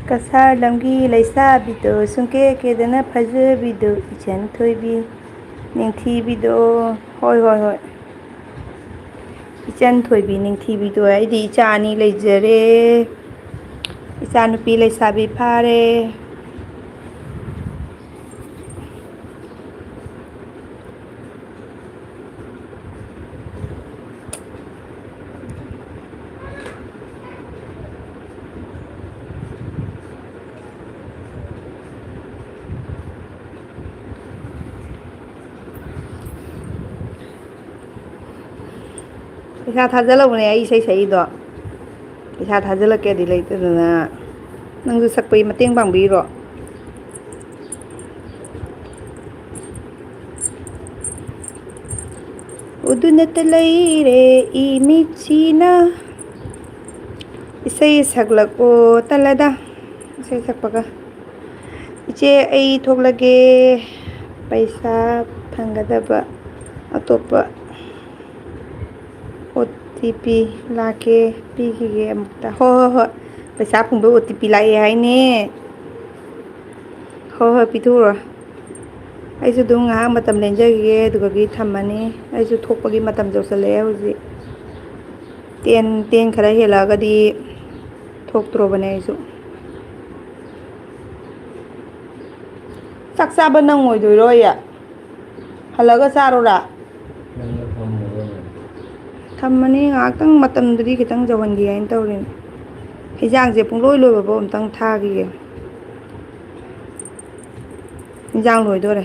ꯀꯁꯥꯔ ꯂꯝꯒꯤ ꯂꯩꯁꯥꯕꯤꯗꯣ, ꯁꯨꯡꯀꯦ ꯀꯦꯗꯅ ꯐꯖꯕꯤꯗꯣ, ꯏꯆꯟ ꯊꯣꯏꯕꯤ ꯅꯤꯡꯊꯤꯕꯤꯗꯣ꯫ ꯍꯣꯏ, ꯍꯣꯏ, ꯍꯣꯏ꯫ ꯏꯆꯟ ꯊꯣꯏꯕꯤ ꯅꯤꯡꯊꯤꯕꯤꯗꯣ꯫ ꯑꯩꯗꯤ ꯏꯆꯥ ꯑꯅꯤ ꯂꯩꯖꯔꯦ꯫ ꯏꯆꯥ ꯅꯨꯄꯤ ꯂꯩꯁꯥꯕꯤ ꯐꯥꯔꯦ꯫ ꯄꯩꯁꯥ ꯊꯥꯖꯤꯜꯂꯧꯕꯅꯦ ꯑꯩ ꯏꯁꯩ ꯁꯛꯏꯗꯣ꯫ ꯄꯩꯁꯥ ꯊꯥꯖꯤꯜꯂꯛꯀꯦꯗꯤ ꯂꯩꯇꯗꯅ꯫ ꯅꯪꯁꯨ ꯁꯛꯄꯒꯤ ꯃꯇꯦꯡ ꯄꯥꯡꯕꯤꯔꯣ꯫ ꯎꯗꯨꯅꯇ ꯂꯩꯔꯦ ꯏꯃꯤꯠꯁꯤꯅ꯫ ꯏꯁꯩ ꯁꯛꯂꯛꯑꯣ ꯇꯜꯂꯦꯗ꯫ ꯏꯁꯩ ꯁꯛꯄꯒ꯫ ꯏꯆꯦ, ꯑꯩ ꯊꯣꯛꯂꯒꯦ꯫ ꯄꯩꯁꯥ ꯐꯪꯒꯗꯕ ꯑꯇꯣꯞꯄ ꯑꯣ ꯇꯤ ꯄꯤ ꯂꯥꯛꯀꯦ, ꯄꯤꯈꯤꯒꯦ ꯑꯃꯨꯛꯇ꯫ ꯍꯣꯏ, ꯍꯣꯏ, ꯍꯣꯏ꯫ ꯄꯩꯁꯥ ꯐꯪꯕ ꯑꯣ ꯇꯤ ꯄꯤ ꯂꯥꯛꯑꯦ ꯍꯥꯏꯅꯦ꯫ ꯍꯣꯏ, ꯍꯣꯏ, ꯄꯤꯊꯣꯛꯎꯔꯣ꯫ ꯑꯩꯁꯨ ꯑꯗꯨꯝ ꯉꯥꯏꯍꯥꯛ ꯃꯇꯝ ꯂꯦꯟꯖꯈꯤꯒꯦ, ꯑꯗꯨꯒꯗꯤ ꯊꯝꯃꯅꯤ꯫ ꯑꯩꯁꯨ ꯊꯣꯛꯄꯒꯤ ꯃꯇꯝ ꯌꯧꯁꯜꯂꯛꯑꯦ ꯍꯧꯖꯤꯛ꯫ ꯇꯦꯟ, ꯇꯦꯟ ꯈꯔ ꯍꯦꯜꯂꯛꯑꯒꯗꯤ ꯊꯣꯛꯇ꯭ꯔꯣꯕꯅꯦ ꯑꯩꯁꯨ꯫ ꯆꯥꯛ ꯆꯥꯕ ꯅꯪꯉꯣꯏꯗꯣꯏꯔꯣ ꯑꯩ? ꯍꯜꯂꯒ ꯆꯥꯔꯣꯔꯥ? ꯊꯝꯃꯅꯤ, ꯉꯥꯏꯍꯥꯛꯇꯪ ꯃꯇꯝꯗꯨꯗꯤ ꯈꯤꯇꯪ ꯌꯧꯍꯟꯒꯦ ꯍꯥꯏꯅ ꯇꯧꯔꯤꯅꯦ꯫ ꯍꯤꯟꯖꯥꯡꯁꯦ ꯄꯨꯡꯂꯣꯏ ꯂꯣꯏꯕꯐꯥꯎ ꯑꯝꯇꯪ ꯊꯥꯈꯤꯒꯦ꯫ ꯍꯤꯟꯖꯥꯡ ꯂꯣꯏꯗꯣꯔꯦ꯫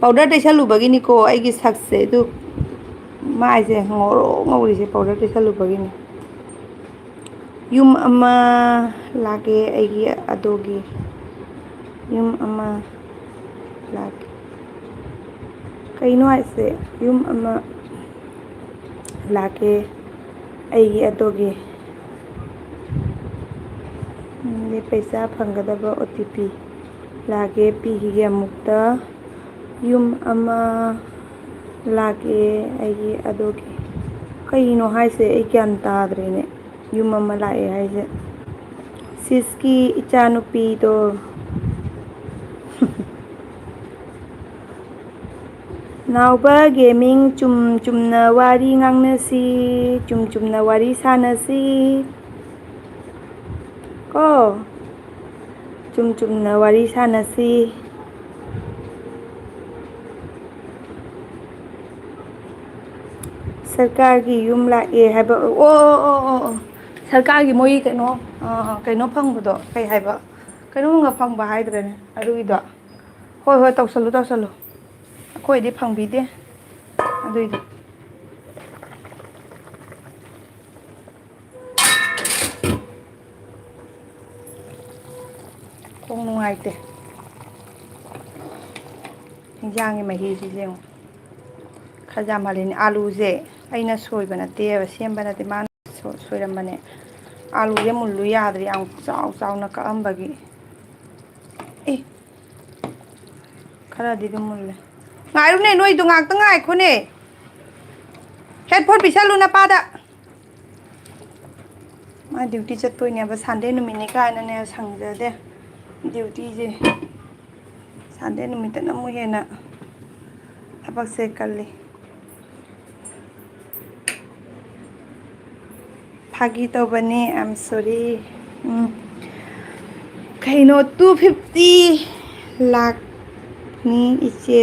ꯄꯥꯎꯗꯔ ꯇꯩꯁꯜꯂꯨꯕꯒꯤꯅꯤꯀꯣ ꯑꯩꯒꯤ ꯁꯛꯁꯦ꯫ ꯑꯗꯨ ꯃꯥꯏꯁꯦ ꯉꯧꯔꯣꯛ ꯉꯧꯔꯤꯁꯦ ꯄꯥꯎꯗꯔ ꯇꯩꯁꯜꯂꯨꯕꯒꯤꯅꯤ꯫ ꯌꯨꯝ ꯑꯃ ꯂꯥꯛꯀꯦ ꯑꯩꯒꯤ ꯑꯗꯨꯒꯤ꯫ ꯌꯨꯝ ꯑꯃ ꯂꯥꯛꯀꯦ꯫ ꯀꯩꯅꯣ ꯍꯥꯏꯁꯦ? ꯌꯨꯝ ꯑꯃ ꯂꯥꯛꯀꯦ ꯑꯩꯒꯤ ꯑꯗꯨꯒꯤ꯫ ꯄꯩꯁꯥ ꯐꯪꯒꯗꯕ ꯑꯣ ꯇꯤ ꯄꯤ ꯂꯥꯛꯑꯦ, ꯄꯤꯈꯤꯒꯦ ꯑꯃꯨꯛꯇ꯫ ꯌꯨꯝ ꯑꯃ ꯂꯥꯛꯑꯦ ꯑꯩꯒꯤ, ꯑꯗꯨꯒꯤ꯫ ꯀꯩꯅꯣ ꯍꯥꯏꯁꯦ? ꯑꯩ ꯒ꯭ꯌꯥꯟ ꯇꯥꯗ꯭ꯔꯦꯅꯦ꯫ ꯌꯨꯝ ꯑꯃ ꯂꯥꯛꯑꯦ ꯍꯥꯏꯁꯦ꯫ ꯁꯤꯁꯀꯤ ꯏꯆꯥꯅꯨꯄꯤꯗꯣ꯫ ꯅꯥꯎꯕ ꯒꯦꯃꯤꯡ, ꯆꯨꯝ ꯆꯨꯝꯅ ꯋꯥꯔꯤ ꯉꯥꯡꯅꯁꯤ, ꯆꯨꯝ ꯆꯨꯝꯅ ꯋꯥꯔꯤ ꯁꯥꯟꯅꯁꯤ꯫ ꯀꯣ, ꯆꯨꯝ ꯆꯨꯝꯅ ꯋꯥꯔꯤ ꯁꯥꯟꯅꯁꯤ꯫ ꯁꯔꯀꯥꯔꯒꯤ ꯌꯨꯝ ꯂꯥꯛꯑꯦ ꯍꯥꯏꯕ꯫ ꯑꯣ, ꯑꯣ, ꯑꯣ, ꯑꯣ, ꯑꯣ꯫ ꯁꯔꯀꯥꯔꯒꯤ ꯃꯣꯏ ꯀꯩꯅꯣ, ꯑ, ꯀꯩꯅꯣ ꯐꯪꯕꯗꯣ, ꯀꯩ ꯍꯥꯏꯕ? ꯀꯩꯅꯣꯝꯒ ꯐꯪꯕ ꯍꯥꯏꯗ꯭ꯔꯦꯅꯦ ꯑꯗꯨꯒꯤꯗꯣ꯫ ꯍꯣꯏ, ꯍꯣꯏ, ꯇꯧꯁꯜꯂꯨ, ꯇꯧꯁꯜꯂꯨ꯫ ꯑꯩꯈꯣꯏꯗꯤ ꯐꯪꯕꯤꯗꯦ ꯑꯗꯨꯏꯗꯣ꯫ ꯈꯣꯡ ꯅꯨꯡꯉꯥꯏꯇꯦ꯫ ꯍꯤꯟꯖꯥꯡꯒꯤ ꯃꯍꯤꯁꯤ ꯌꯦꯡꯉꯨ꯫ ꯈꯔ ꯌꯥꯝꯍꯜꯂꯤꯅꯦ꯫ ꯑꯥꯂꯨꯁꯦ ꯑꯩꯅ ꯁꯣꯏꯕ ꯅꯠꯇꯦꯕ, ꯁꯦꯝꯕ ꯅꯠꯇꯦ, ꯃꯥꯅ ꯁꯣ-, ꯁꯣꯏꯔꯝꯕꯅꯦ꯫ ꯑꯥꯂꯨꯁꯦ ꯃꯨꯜꯂꯨ ꯌꯥꯗ꯭ꯔꯦ, ꯌꯥꯝ ꯆꯥꯎ ꯆꯥꯎꯅ ꯀꯛꯑꯝꯕꯒꯤ꯫ ꯑꯦ, ꯈꯔꯗꯤ ꯑꯗꯨꯝ ꯃꯨꯜꯂꯦ꯫ ꯉꯥꯏꯔꯨꯅꯦ, ꯅꯣꯏꯗꯣ ꯉꯥꯛꯇ ꯉꯥꯏꯈꯣꯅꯦ꯫ Headphone ꯄꯤꯁꯜꯂꯨ ꯅꯄꯥꯗ꯫ ꯃꯥ duty ꯆꯠꯇꯣꯏꯅꯦꯕ, Sunday ꯅꯨꯃꯤꯠꯅꯤ ꯀꯥꯏꯅꯅꯦ ꯁꯪꯖꯗꯦ dutyꯁꯦ꯫ Sunday ꯅꯨꯃꯤꯠꯇꯅ ꯑꯃꯨꯛ ꯍꯦꯟꯅ ꯊꯕꯛꯁꯦ ꯀꯜꯂꯤ꯫ ꯐꯥꯒꯤ ꯇꯧꯕꯅꯦ, I am sorry꯫ ꯎꯝ꯫ ꯀꯩꯅꯣ, two fifty ꯂꯥꯛꯅꯤ ꯏꯆꯦ,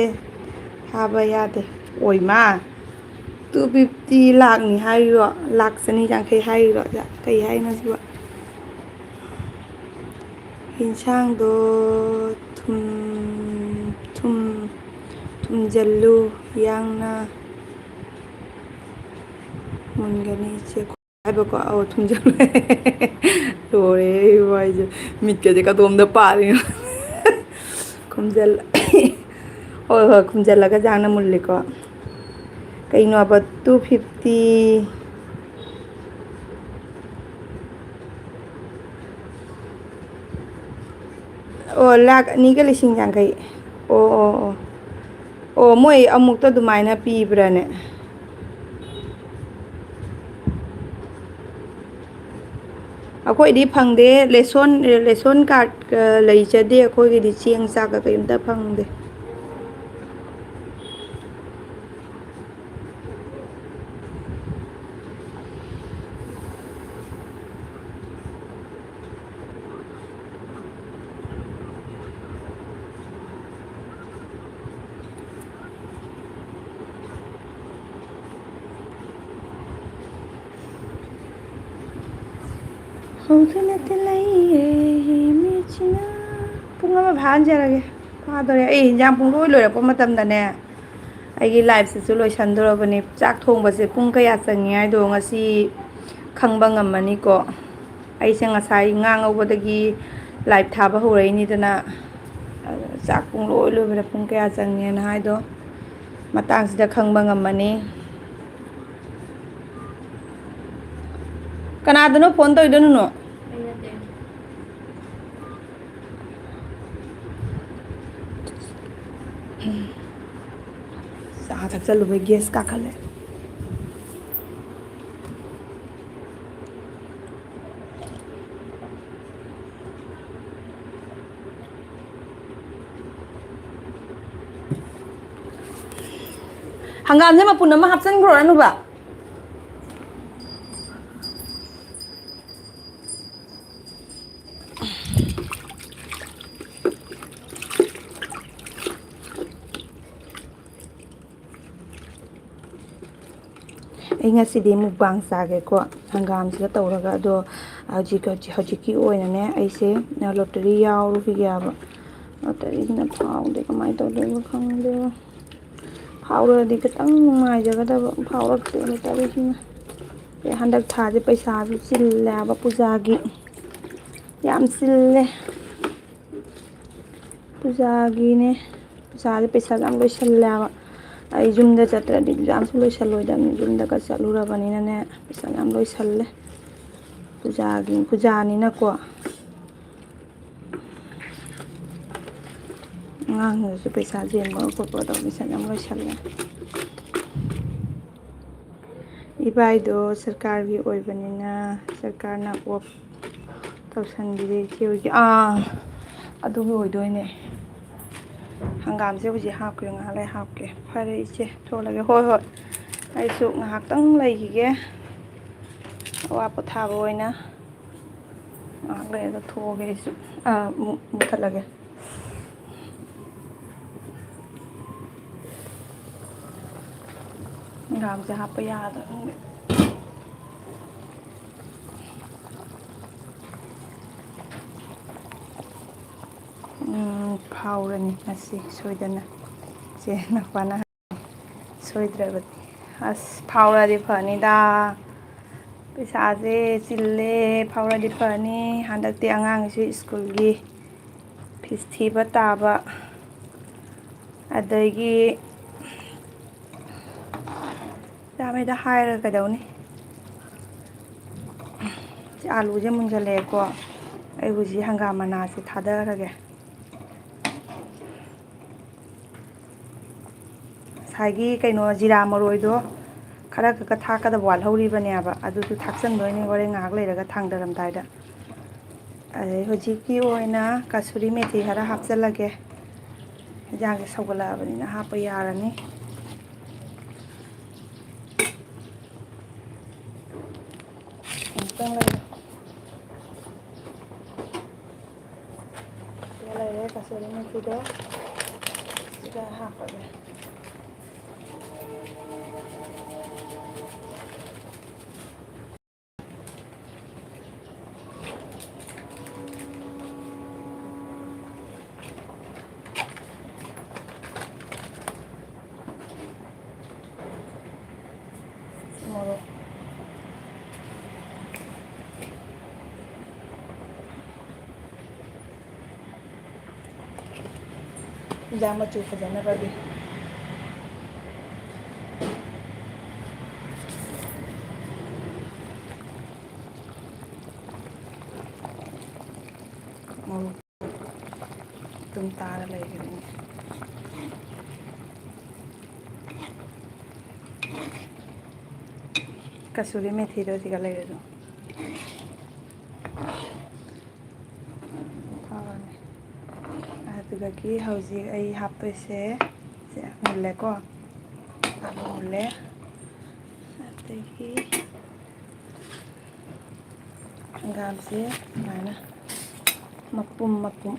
ꯊꯥꯕ ꯌꯥꯗꯦ꯫ ꯑꯣꯏꯃꯥ, two fifty ꯂꯥꯛꯅꯤ ꯍꯥꯏꯔꯤꯔꯣ? ꯂꯥꯛ ꯆꯅꯤ ꯌꯥꯡꯈꯩ ꯍꯥꯏꯔꯤꯔꯣ? ꯀꯩ ꯍꯥꯏꯅꯣ ꯁꯤꯕꯣ? ꯌꯦꯟꯁꯥꯡꯗꯣ ꯊꯨꯝ, ꯊꯨꯝ, ꯊꯨꯝꯖꯜꯂꯨ, ꯌꯥꯡꯅ ꯃꯨꯟꯒꯅꯤ ꯏꯆꯦ꯫ ꯍꯥꯏꯕꯀꯣ, ꯑꯧ, ꯊꯨꯝꯖꯜꯂꯨ꯫ ꯂꯣꯏꯔꯦ ꯏꯕꯨꯡꯉꯣ ꯑꯩꯁꯦ꯫ ꯃꯤꯠꯀꯁꯦ ꯀꯗꯣꯝꯗ ꯄꯥꯜꯂꯤꯅꯣ? ꯈꯨꯝꯖꯜ-, ꯍꯣꯏ, ꯍꯣꯏ, ꯈꯨꯝꯖꯜꯂꯒ ꯌꯥꯡꯅ ꯃꯨꯜꯂꯤꯀꯣ꯫ ꯀꯩꯅꯣꯕ, two fifty? ꯑꯣ, ꯂꯥꯈ ꯑꯅꯤꯒ ꯂꯤꯁꯤꯡ ꯌꯥꯡꯈꯩ꯫ ꯑꯣ, ꯑꯣ, ꯑꯣ꯫ ꯑꯣ, ꯃꯣꯏ ꯑꯃꯨꯛꯇ ꯑꯗꯨꯃꯥꯏꯅ ꯄꯤꯕ꯭ꯔꯥꯅꯦ? ꯑꯩꯈꯣꯏꯗꯤ ꯐꯪꯗꯦ꯫ ꯔꯦꯁꯣꯟ, ꯔꯦꯁꯣꯟ ꯀꯥꯔꯠꯀ ꯂꯩꯖꯗꯦ꯫ ꯑꯩꯈꯣꯏꯒꯤꯗꯤ ꯆꯦꯡ ꯆꯥꯛꯀ ꯀꯔꯤꯝꯇ ꯐꯪꯗꯦ꯫ ꯍꯧꯗꯨꯅꯇ ꯂꯩꯔꯦ ꯃꯤꯠꯁꯤꯅ꯫ ꯄꯨꯡ ꯑꯃ ꯐꯥꯍꯟꯖꯔꯒꯦ꯫ ꯐꯥꯗꯣꯔꯦ꯫ ꯑꯩ ꯍꯤꯟꯖꯥꯡ ꯄꯨꯡꯂꯣꯏ ꯂꯣꯏꯔꯛꯄ ꯃꯇꯝꯗꯅꯦ, ꯑꯩꯒꯤ ꯂꯥꯏꯐꯁꯤꯁꯨ ꯂꯣꯏꯁꯟꯗꯣꯔꯕꯅꯤ꯫ ꯆꯥꯛ ꯊꯣꯡꯕꯁꯦ ꯄꯨꯡ ꯀꯌꯥ ꯆꯪꯉꯤ ꯍꯥꯏꯗꯣ ꯉꯁꯤ ꯈꯪꯕ ꯉꯝꯃꯅꯤꯀꯣ꯫ ꯑꯩꯁꯦ ꯉꯁꯥꯏ ꯉꯥ ꯉꯧꯕꯗꯒꯤ ꯂꯥꯏꯐ ꯊꯥꯕ ꯍꯧꯔꯛꯏꯅꯤꯗꯅ, ꯑꯗꯨ ꯆꯥꯛ ꯄꯨꯡ ꯂꯣꯏ ꯂꯣꯏꯕꯗ ꯄꯨꯡ ꯀꯌꯥ ꯆꯪꯉꯦꯅ ꯍꯥꯏꯗꯣ ꯃꯇꯥꯡꯁꯤꯗ ꯈꯪꯕ ꯉꯝꯃꯅꯤ꯫ ꯀꯅꯥꯗꯅꯣ ꯐꯣꯟ ꯇꯧꯔꯤꯗꯣ, ꯅꯨꯅꯨ? ꯆꯥ ꯊꯛꯆꯜꯂꯨꯕꯩ ꯒ꯭ꯌꯥꯁ ꯀꯥꯈꯠꯂꯦ꯫ ꯍꯪꯒꯥꯝꯁꯦ ꯃꯄꯨꯟ ꯑꯃ ꯍꯥꯞꯆꯤꯟꯈ꯭ꯔꯣꯔꯅꯨꯕ꯫ ꯑꯩ ꯉꯁꯤꯗꯤ ꯃꯨꯛꯕꯥꯡ ꯆꯥꯒꯦꯀꯣ, ꯍꯪꯒꯥꯝꯁꯤꯒ ꯇꯧꯔꯒ꯫ ꯑꯗꯣ ꯍꯧꯖꯤꯛ, ꯍꯧꯖꯤꯛ, ꯍꯧꯖꯤꯛꯀꯤ ꯑꯣꯏꯅꯅꯦ, ꯑꯩꯁꯦ ꯂꯣꯇꯔꯤ ꯌꯥꯎꯔꯨꯈꯤꯒꯦꯕ꯫ ꯂꯣꯇꯔꯤꯁꯤꯅ ꯐꯥꯎꯗꯦ, ꯀꯃꯥꯏꯅ ꯇꯧꯗꯣꯏꯅꯣ ꯈꯪꯗꯦ꯫ ꯐꯥꯎꯔꯗꯤ ꯈꯤꯇꯪ ꯅꯨꯡꯉꯥꯏꯖꯒꯗꯕ, ꯐꯥꯎꯔꯛꯇꯦ ꯂꯣꯇꯔꯤꯁꯤꯅ꯫ ꯑꯦ, ꯍꯟꯗꯛ ꯊꯥꯁꯦ ꯄꯩꯁꯥꯁꯨ ꯆꯤꯜꯂꯦꯕ ꯄꯨꯖꯥꯒꯤ, ꯌꯥꯝ ꯆꯤꯜꯂꯦ꯫ ꯄꯨꯖꯥꯒꯤꯅꯦ꯫ ꯄꯨꯖꯥꯁꯦ ꯄꯩꯁꯥꯁꯦ ꯌꯥꯝ ꯂꯣꯏꯁꯜꯂꯦꯕ꯫ ꯑꯩ ꯌꯨꯝꯗ ꯆꯠꯇ꯭ꯔꯗꯤ ꯄꯨꯖꯥ ꯑꯃꯁꯨ ꯂꯣꯏꯁꯜꯂꯣꯏꯗꯕꯅꯤ꯫ ꯌꯨꯝꯗꯒ ꯆꯠꯂꯨꯔꯕꯅꯤꯅꯅꯦ, ꯄꯩꯁꯥ ꯌꯥꯝ ꯂꯣꯏꯁꯜꯂꯦ꯫ ꯄꯨꯖꯥꯒꯤ, ꯄꯨꯖꯥꯅꯤꯅꯀꯣ꯫ ꯑꯉꯥꯡꯗꯨꯁꯨ ꯄꯩꯁꯥ ꯆꯦꯟꯕ ꯈꯣꯠꯄ ꯇꯧꯕ ꯃꯤꯁꯟ ꯌꯥꯝ ꯂꯣꯏꯁꯜꯂꯦ꯫ ꯏꯕꯥꯏꯗꯣ ꯁꯔꯀꯥꯔꯒꯤ ꯑꯣꯏꯕꯅꯤꯅ ꯁꯔꯀꯥꯔꯅ ꯑꯣꯐ ꯇꯧꯁꯟꯕꯤꯔꯦ ꯏꯆꯦ ꯍꯣꯏꯒꯤ꯫ ꯑꯥ, ꯑꯗꯨꯒꯤ ꯑꯣꯏꯗꯣꯏꯅꯦ꯫ ꯍꯪꯒꯥꯝꯁꯦ ꯍꯧꯖꯤꯛ ꯍꯥꯞꯈ꯭ꯔꯦ, ꯉꯥꯏꯍꯥꯛ ꯂꯩ ꯍꯥꯞꯀꯦ꯫ ꯐꯔꯦ ꯏꯆꯦ, ꯊꯣꯛꯂꯒꯦ꯫ ꯍꯣꯏ, ꯍꯣꯏ, ꯑꯩꯁꯨ ꯉꯥꯏꯍꯥꯛꯇꯪ ꯂꯩꯈꯤꯒꯦ, ꯑꯋꯥ ꯄꯣꯊꯥꯕ ꯑꯣꯏꯅ꯫ ꯉꯥꯏꯍꯥꯛ ꯂꯩꯔꯒ ꯊꯣꯛꯑꯒꯦ ꯑꯩꯁꯨ꯫ ꯑꯥ, ꯃꯨ-, ꯃꯨꯊꯠꯂꯒꯦ꯫ ꯍꯪꯒꯥꯝꯁꯦ ꯍꯥꯞꯄ ꯌꯥꯗ꯭ꯔꯥ ꯈꯪꯗꯦ꯫ ꯎꯝ, ꯐꯥꯎꯔꯅꯤ ꯉꯁꯤ ꯁꯣꯏꯗꯅ꯫ ꯆꯦ ꯅꯛꯄꯥꯅ ꯁꯣꯏꯗ꯭ꯔꯕꯅꯤ꯫ ꯑꯁ, ꯐꯥꯎꯔꯗꯤ ꯐꯅꯤꯗ꯫ ꯄꯩꯁꯥꯁꯦ ꯆꯤꯜꯂꯦ, ꯐꯥꯎꯔꯗꯤ ꯐꯅꯤ꯫ ꯍꯟꯗꯛꯇꯤ ꯑꯉꯥꯡꯒꯤꯁꯨ ꯁ꯭ꯀꯨꯜꯒꯤ ꯐꯤꯁ ꯊꯤꯕ ꯇꯥꯕ, ꯑꯗꯒꯤ ꯌꯥꯝꯃꯦꯗ ꯍꯥꯏꯔꯒ ꯀꯩꯗꯧꯅꯤ꯫ ꯁꯤ ꯑꯥꯂꯨꯁꯦ ꯃꯨꯟꯖꯜꯂꯛꯑꯦꯀꯣ, ꯑꯩ ꯍꯧꯖꯤꯛ ꯍꯪꯒꯥꯝ ꯃꯅꯥꯁꯦ ꯊꯥꯗꯔꯒꯦ꯫ ꯉꯁꯥꯏꯒꯤ ꯀꯩꯅꯣ ꯖꯤꯔꯥ ꯃꯔꯣꯏꯗꯣ ꯈꯔ ꯈꯛ ꯊꯥꯛꯀꯗꯕ ꯋꯥꯠꯍꯧꯔꯤꯕꯅꯦꯕ, ꯑꯗꯨꯁꯨ ꯊꯥꯛꯆꯟꯗꯣꯏꯅꯦ ꯍꯣꯔꯦꯟ ꯉꯥꯏꯍꯥꯛ ꯂꯩꯔꯒ ꯊꯥꯡꯗꯔꯝꯗꯥꯏꯗ꯫ ꯑꯗꯩ ꯍꯧꯖꯤꯛꯀꯤ ꯑꯣꯏꯅ ꯀꯁꯨꯔꯤ ꯃꯦꯊꯤ ꯈꯔ ꯍꯥꯞꯆꯜꯂꯒꯦ, ꯍꯦꯟꯖꯥꯡꯁꯦ ꯁꯧꯒꯠꯂꯛꯑꯕꯅꯤꯅ ꯍꯥꯞꯄ ꯌꯥꯔꯅꯤ꯫ ꯑꯃꯨꯛꯇꯪ ꯂꯩꯔꯦ꯫ ꯁꯤꯗ ꯂꯩꯔꯦ ꯀꯁꯨꯔꯤ ꯃꯦꯊꯤꯗꯣ꯫ ꯁꯤꯗ ꯍꯥꯞꯄꯒꯦ꯫ ꯃꯣꯔꯣꯛ꯫ ꯍꯤꯟꯖꯥꯡ ꯃꯆꯨ ꯐꯖꯅꯕꯒꯤ꯫ ꯃꯣꯔꯣꯛ ꯑꯗꯨꯝ ꯇꯥꯔ ꯂꯩꯈ꯭ꯔꯦꯅꯦ꯫ ꯀꯁꯨꯔꯤ ꯃꯦꯊꯤꯗꯣ ꯁꯤꯒ ꯂꯩꯔꯦ ꯑꯗꯨꯝ꯫ ꯐꯔꯅꯤ꯫ ꯑꯗꯨꯗꯒꯤ ꯍꯧꯖꯤꯛ ꯑꯩ ꯍꯥꯞꯇꯣꯏꯁꯦ ꯁꯦ ꯃꯨꯜꯂꯦꯀꯣ꯫ ꯑꯂꯨ ꯃꯨꯜꯂꯦ꯫ ꯑꯗꯒꯤ ꯍꯪꯒꯥꯝꯁꯦ ꯁꯨꯃꯥꯏꯅ ꯃꯄꯨꯝ ꯃꯄꯨꯝ꯫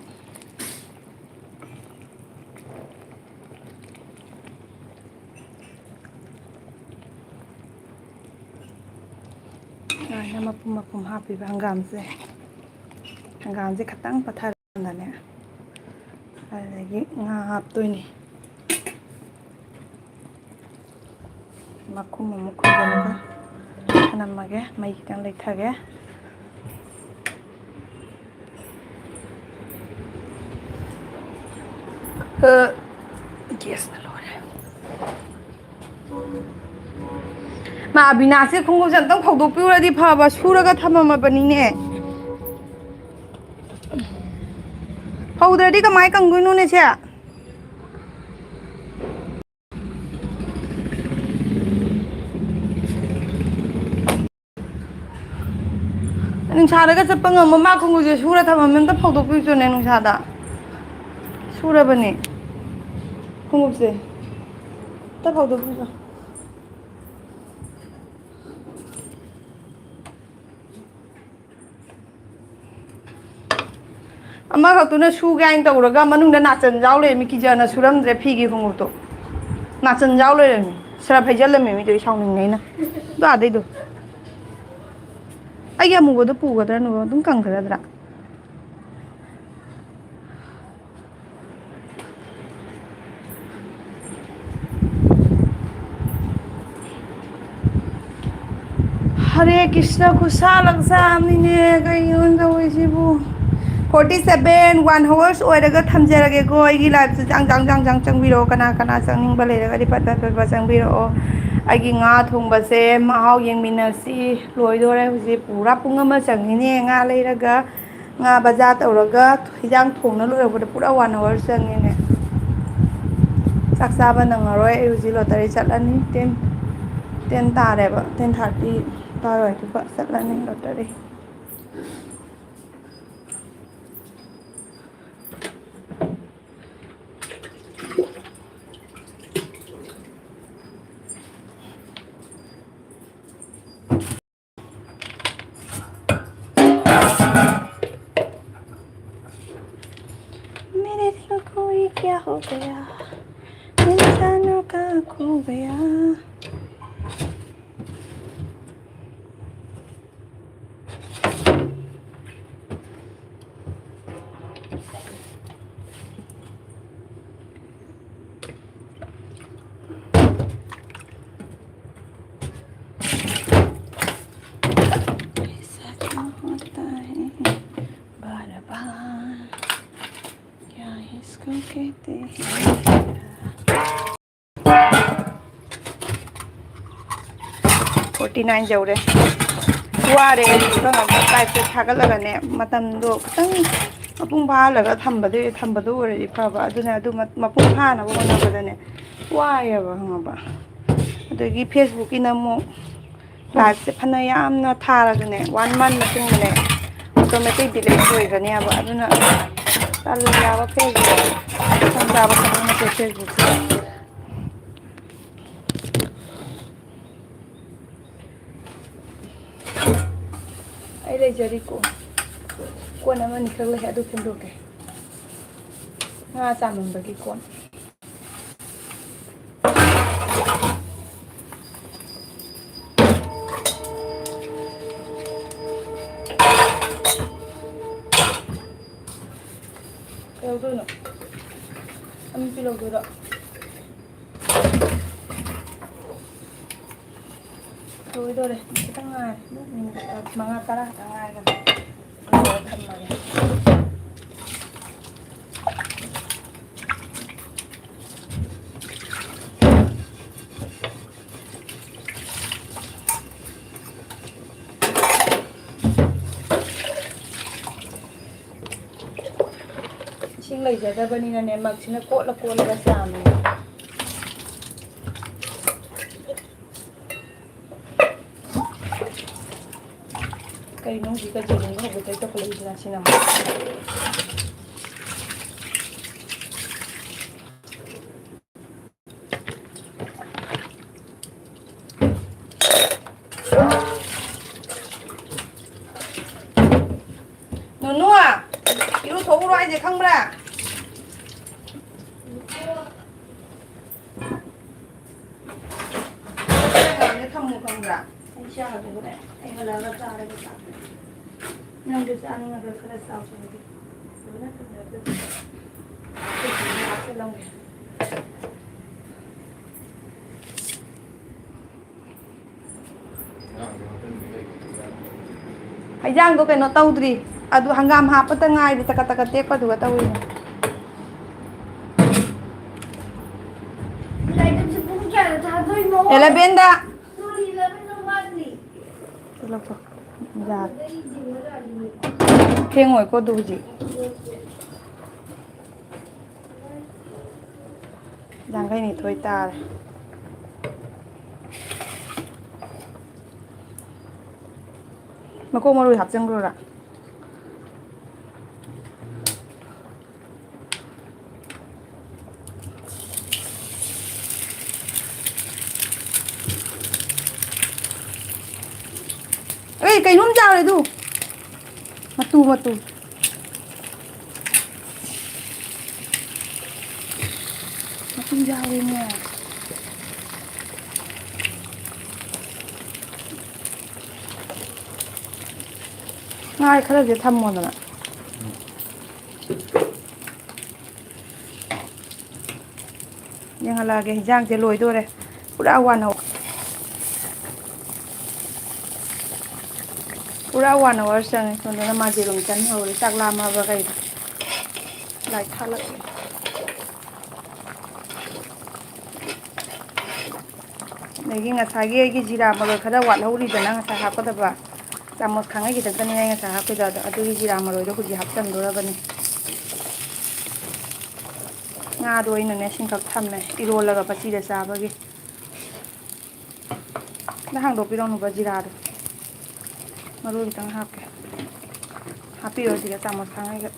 ꯁꯨꯃꯥꯏꯅ ꯃꯄꯨꯝ ꯃꯄꯨꯝ ꯍꯥꯞꯄꯤꯕ ꯍꯪꯒꯥꯝꯁꯦ꯫ ꯍꯪꯒꯥꯝꯁꯦ ꯈꯇꯪ ꯄꯠꯊꯔꯀꯥꯟꯗꯅꯦ, ꯑꯗꯨꯗꯒꯤ ꯉꯥ ꯍꯥꯞꯇꯣꯏꯅꯤ꯫ ꯃꯈꯨꯝ ꯑꯃꯨꯛ ꯈꯨꯝꯖꯤꯜꯂꯒ ꯊꯝꯃꯝꯃꯒꯦ꯫ ꯃꯩ ꯈꯤꯇꯪ ꯂꯩꯊꯒꯦ꯫ ꯑ, ꯒ꯭ꯌꯥꯁꯅ ꯂꯣꯏꯔꯦ꯫ ꯃꯥ ꯑꯕꯤꯅꯥꯁꯁꯦ ꯈꯣꯡꯎꯞꯁꯦ ꯑꯝꯇꯪ ꯐꯧꯗꯣꯛꯄꯤꯌꯨꯔꯗꯤ ꯐꯕ, ꯁꯨꯔꯒ ꯊꯝꯃꯝꯃꯕꯅꯤꯅꯦ꯫ ꯐꯧꯗ꯭ꯔꯗꯤ ꯀꯃꯥꯏ ꯀꯪꯗꯣꯏꯅꯣꯅꯦ ꯁꯦ? ꯅꯨꯡꯁꯥꯗꯒ ꯆꯠꯄ ꯉꯝꯃꯣ? ꯃꯥ ꯈꯣꯡꯎꯞꯁꯦ ꯁꯨꯔ ꯊꯝꯃꯝꯃꯦ, ꯑꯝꯇ ꯐꯧꯗꯣꯛꯄꯤꯌꯨꯆꯣꯅꯦ ꯅꯨꯡꯁꯥꯗ꯫ ꯁꯨꯔꯕꯅꯦ ꯈꯣꯡꯎꯞꯁꯦ, ꯑꯝꯇ ꯐꯧꯗꯣꯛꯄꯤꯌꯨꯆꯣ꯫ ꯑꯃꯈꯛꯇꯨꯅ ꯁꯨꯒꯦ ꯍꯥꯏꯅ ꯇꯧꯔꯒ ꯃꯅꯨꯡꯗ ꯅꯥꯆꯟ ꯌꯥꯎ ꯂꯩꯔꯝꯃꯤ, ꯀꯤꯖꯅ ꯁꯨꯔꯝꯗ꯭ꯔꯦ ꯐꯤꯒꯤ ꯈꯣꯡꯎꯞꯇꯣ꯫ ꯅꯥꯆꯟ ꯌꯥꯎ ꯂꯩꯔꯝꯃꯤ, ꯁꯔꯞ ꯍꯩꯖꯜꯂꯝꯃꯦ ꯃꯤꯗꯣ, ꯑꯩ ꯁꯥꯎꯅꯤꯡꯉꯦ ꯑꯩꯅ꯫ ꯑꯗꯨ ꯑꯥꯗꯩꯗꯣ꯫ ꯑꯩꯒꯤ ꯑꯃꯨꯕꯗꯣ ꯄꯨꯒꯗ꯭ꯔꯥ? ꯑꯗꯨꯝ ꯀꯪꯒꯗ꯭ꯔꯥ? ꯍꯔꯦ ꯀ꯭ꯔꯤꯁꯅ ꯈꯨꯠꯁꯥ ꯂꯛꯁꯥ ꯑꯃꯅꯤꯅꯦ, ꯀꯩꯅꯣ ꯇꯧꯔꯤꯁꯤꯕꯨ? Forty seven, one hours ꯑꯣꯏꯔꯒ ꯊꯝꯖꯔꯒꯦꯀꯣ꯫ ꯑꯩꯒꯤ liveꯁꯦ ꯆꯥꯡ ꯆꯥꯡ ꯆꯥꯡ ꯆꯥꯡ ꯆꯪꯕꯤꯔꯛꯑꯣ꯫ ꯀꯅꯥ ꯀꯅꯥ ꯆꯪꯅꯤꯡꯕ ꯂꯩꯔꯒꯗꯤ ꯐꯠ ꯐꯠ ꯐꯠ ꯐꯠ ꯆꯪꯕꯤꯔꯛꯑꯣ꯫ ꯑꯩꯒꯤ ꯉꯥ ꯊꯣꯡꯕꯁꯦ ꯃꯍꯥꯎ ꯌꯦꯡꯃꯤꯟꯅꯁꯤ꯫ ꯂꯣꯏꯗꯣꯔꯦ ꯍꯧꯖꯤꯛ꯫ ꯄꯨꯔꯥ ꯄꯨꯡ ꯑꯃ ꯆꯪꯉꯤꯅꯦ ꯉꯥ ꯂꯩꯔꯒ꯫ ꯉꯥ ꯕꯖꯥꯔ ꯇꯧꯔꯒ ꯍꯤꯟꯖꯥꯡ ꯊꯣꯡꯅ ꯂꯣꯏꯔꯛꯄꯗ ꯄꯨꯔꯥ one hour ꯆꯪꯉꯦꯅꯦ꯫ ꯆꯥꯛ ꯆꯥꯕ ꯅꯪꯉꯔꯣꯏ꯫ ꯑꯩ ꯍꯧꯖꯤꯛ lottery ꯆꯠꯂꯅꯤ꯫ ꯇꯦꯟ, ꯇꯦꯟ ꯇꯥꯔꯦꯕ, ꯇꯦꯟ ꯊꯥꯔꯇꯤ ꯇꯥꯔꯣꯏ ꯑꯗꯨꯒ ꯆꯠꯂꯅꯤ ꯂꯣꯇꯔꯤ꯫ मेरे दिल को ये क्या हो गया, इंसानों का खो गया। ऐसा क्यों होता है बार बार, क्या इसको कहते हैं प्यार? ꯐꯣꯔꯇꯤ ꯅꯥꯏꯟ ꯌꯧꯔꯦ꯫ ꯋꯥꯔꯦ ꯑꯩꯁꯨ ꯈꯪꯉꯕ, ꯂꯥꯏꯠꯁꯦ ꯊꯥꯒꯠꯂꯒꯅꯦ, ꯃꯇꯝꯗꯣ ꯈꯤꯇꯪ ꯃꯄꯨꯡ ꯐꯥꯍꯜꯂꯒ ꯊꯝꯕꯗ, ꯊꯝꯕꯗꯣ ꯑꯣꯏꯔꯗꯤ ꯐꯕ, ꯑꯗꯨꯅ ꯑꯗꯨ ꯃ-, ꯃꯄꯨꯡ ꯐꯥꯅꯕ ꯍꯣꯠꯅꯕꯗꯅꯦ ꯋꯥꯏꯌꯦꯕ, ꯈꯪꯉꯕ꯫ ꯑꯗꯒꯤ ꯐꯦꯁꯕꯨꯛꯀꯤꯅ ꯑꯃꯨꯛ ꯂꯥꯏꯠꯁꯦ ꯐꯅ ꯌꯥꯝꯅ ꯊꯥꯔꯒꯅꯦ, ꯋꯥꯟ ꯃꯟ ꯃꯇꯨꯡꯗꯅꯦ ꯑꯣꯇꯣꯃꯦꯇꯤꯛ ꯗꯤꯂꯤꯠ ꯑꯣꯏꯒꯅꯦꯕ, ꯑꯗꯨꯅ ꯇꯜꯂꯦ ꯍꯥꯏꯕ ꯐꯦꯁꯕꯨꯛ꯫ ꯁꯪ ꯆꯥꯕ ꯊꯕꯛ ꯅꯠꯇꯦ ꯐꯦꯁꯕꯨꯛꯁꯦ꯫ ꯑꯩ ꯂꯩꯖꯔꯤꯀꯣ꯫ ꯀꯣꯟ ꯑꯃꯅꯤꯈꯛ ꯂꯩ, ꯑꯗꯨ ꯐꯦꯡꯗꯣꯛꯀꯦ꯫ ꯉꯥ ꯆꯥꯝꯃꯝꯕꯒꯤ ꯀꯣꯟ꯫ ꯀꯩꯗꯧꯗꯣꯏꯅꯣ? ꯑꯃꯤꯠꯄꯤ ꯂꯧꯗꯣꯏꯔꯣ? ꯂꯣꯏꯗꯣꯔꯦ꯫ ꯈꯤꯇꯪ ꯉꯥꯏꯔꯦ꯫ ꯃꯤꯅꯤꯠ ꯃꯉꯥ, ꯇꯔꯥ ꯈꯛꯇꯪ ꯉꯥꯏꯔꯒ ꯂꯣꯏꯔ ꯊꯝꯃꯒꯦ꯫ ꯏꯁꯤꯡ ꯂꯩꯖꯗꯕꯅꯤꯅꯅꯦ, ꯃꯛꯁꯤꯅ ꯀꯣꯠꯂ ꯀꯣꯠꯂꯒ ꯆꯥꯝꯃꯤ꯫ ꯀꯩꯅꯣ ꯍꯧꯖꯤꯛ ꯀꯖꯦꯡꯗꯣ ꯍꯧꯒꯠꯄꯩ ꯇꯧꯈꯠꯂꯛꯏꯁꯤꯅ ꯁꯤꯅ ꯑꯃꯨꯛ꯫ ꯅꯨꯅꯨ, ꯏꯔꯨꯊꯣꯛꯎꯔꯣ ꯍꯥꯏꯁꯦ ꯈꯪꯕ꯭ꯔꯥ? ꯊꯝꯃꯨ ꯈꯪꯕ꯭ꯔꯥ? ꯑꯩ ꯆꯥꯔꯒꯦ ꯍꯣꯔꯦꯟ꯫ ꯑꯩ ꯍꯜꯂꯛꯑꯒ ꯆꯥꯔꯒꯦ ꯆꯥꯛ꯫ ꯅꯪꯁꯨ ꯆꯥꯅꯤꯡꯉꯒ ꯈꯔ ꯆꯥꯎ ꯀꯩꯅꯣ꯫ ꯂꯣꯏꯅ ꯊꯝꯅꯔꯗꯕꯅꯤ꯫ ꯍꯥꯞꯆꯤꯜꯂꯝꯒꯦ꯫ ꯍꯩꯖꯥꯡꯗꯣ ꯀꯩꯅꯣ ꯇꯧꯗ꯭ꯔꯤ꯫ ꯑꯗꯨ ꯍꯪꯒꯥꯝ ꯍꯥꯞꯄꯇ ꯉꯥꯏꯔꯤ, ꯇꯀꯠ ꯇꯀꯠ ꯇꯦꯛꯄꯗꯨꯒ ꯇꯧꯔꯤꯅꯦ꯫ ꯂꯥꯏꯔꯤꯛꯁꯦ ꯄꯨꯡ ꯀꯌꯥꯗ ꯊꯥꯗꯣꯏꯅꯣ? ꯑꯦꯂꯚꯦꯟꯗ꯫ ꯁꯣꯔꯤ, ꯏꯂꯚꯦꯟꯗ ꯋꯥꯠꯂꯤ꯫ ꯁꯤ ꯂꯧꯊꯣꯛ꯫ ꯌꯥꯔꯦ꯫ ꯊꯦꯡꯉꯣꯏꯀꯣ ꯑꯗꯨ ꯍꯧꯖꯤꯛ꯫ ꯌꯥꯡꯈꯩ ꯅꯤꯊꯣꯏ ꯇꯥꯔꯦ꯫ ꯃꯀꯣꯛ ꯃꯔꯨ ꯍꯥꯞꯆꯤꯟꯈ꯭ꯔꯣꯔꯥ? ꯑꯦ, ꯀꯩꯅꯣꯝ ꯆꯥꯎꯔꯦ ꯑꯗꯨ꯫ ꯃꯇꯨ, ꯃꯇꯨ꯫ ꯃꯇꯨ ꯌꯥꯎꯔꯦꯅꯦ꯫ ꯉꯥꯏ ꯈꯔꯁꯦ ꯊꯝꯃꯣꯗꯅ꯫ ꯌꯦꯡꯍꯜꯂꯛꯑꯒꯦ, ꯍꯤꯟꯖꯥꯡꯁꯦ ꯂꯣꯏꯗꯣꯔꯦ꯫ ꯄꯨꯔꯥ ꯋꯥꯟ ꯑꯋꯥꯔ, ꯄꯨꯔꯥ ꯋꯥꯟ ꯑꯋꯥꯔ ꯆꯪꯉꯦ꯫ ꯁꯣꯝꯗꯅ ꯃꯥ ꯌꯦꯔꯨꯝ ꯆꯟ ꯍꯧꯔꯦ꯫ ꯆꯥꯛ ꯂꯥꯝꯃꯕ꯭ꯔꯥ ꯀꯩꯅꯣ? ꯂꯥꯏꯠ ꯊꯥꯜꯂꯛꯑꯦ꯫ ꯑꯗꯒꯤ ꯉꯁꯥꯏꯒꯤ ꯑꯩꯒꯤ ꯖꯤꯔꯥ ꯃꯔꯣꯏ ꯈꯔ ꯋꯥꯠꯍꯧꯔꯤꯗꯅ ꯉꯁꯥꯏ ꯍꯥꯞꯀꯗꯕ, ꯆꯥꯃꯁ ꯈꯥꯡꯉꯩ ꯈꯤꯇꯪꯇꯅꯤ ꯑꯩ ꯉꯁꯥꯏ ꯍꯥꯞꯄꯤꯗꯣ, ꯑꯗꯣ ꯑꯗꯨꯒꯤ ꯖꯤꯔꯥ ꯃꯔꯣꯏꯗꯣ ꯍꯧꯖꯤꯛ ꯍꯥꯞꯆꯤꯟꯗꯣꯔꯕꯅꯤ꯫ ꯉꯥꯗꯣ ꯑꯩꯅꯅꯦ ꯁꯤꯡꯈꯛ ꯊꯝꯃꯦ, ꯏꯔꯣꯜꯂꯒ ꯄꯆꯤꯗ ꯆꯥꯕꯒꯤ꯫ ꯑꯝꯇ ꯍꯥꯡꯗꯣꯛꯄꯤꯔꯣꯅꯣꯕ ꯖꯤꯔꯥꯗꯣ꯫ ꯃꯔꯣꯏ ꯈꯤꯇꯪ ꯍꯥꯞꯀꯦ꯫ ꯍꯥꯞꯄꯤꯔꯣ ꯁꯤꯒ ꯆꯥꯃꯁ ꯈꯥꯡꯉꯩꯒ꯫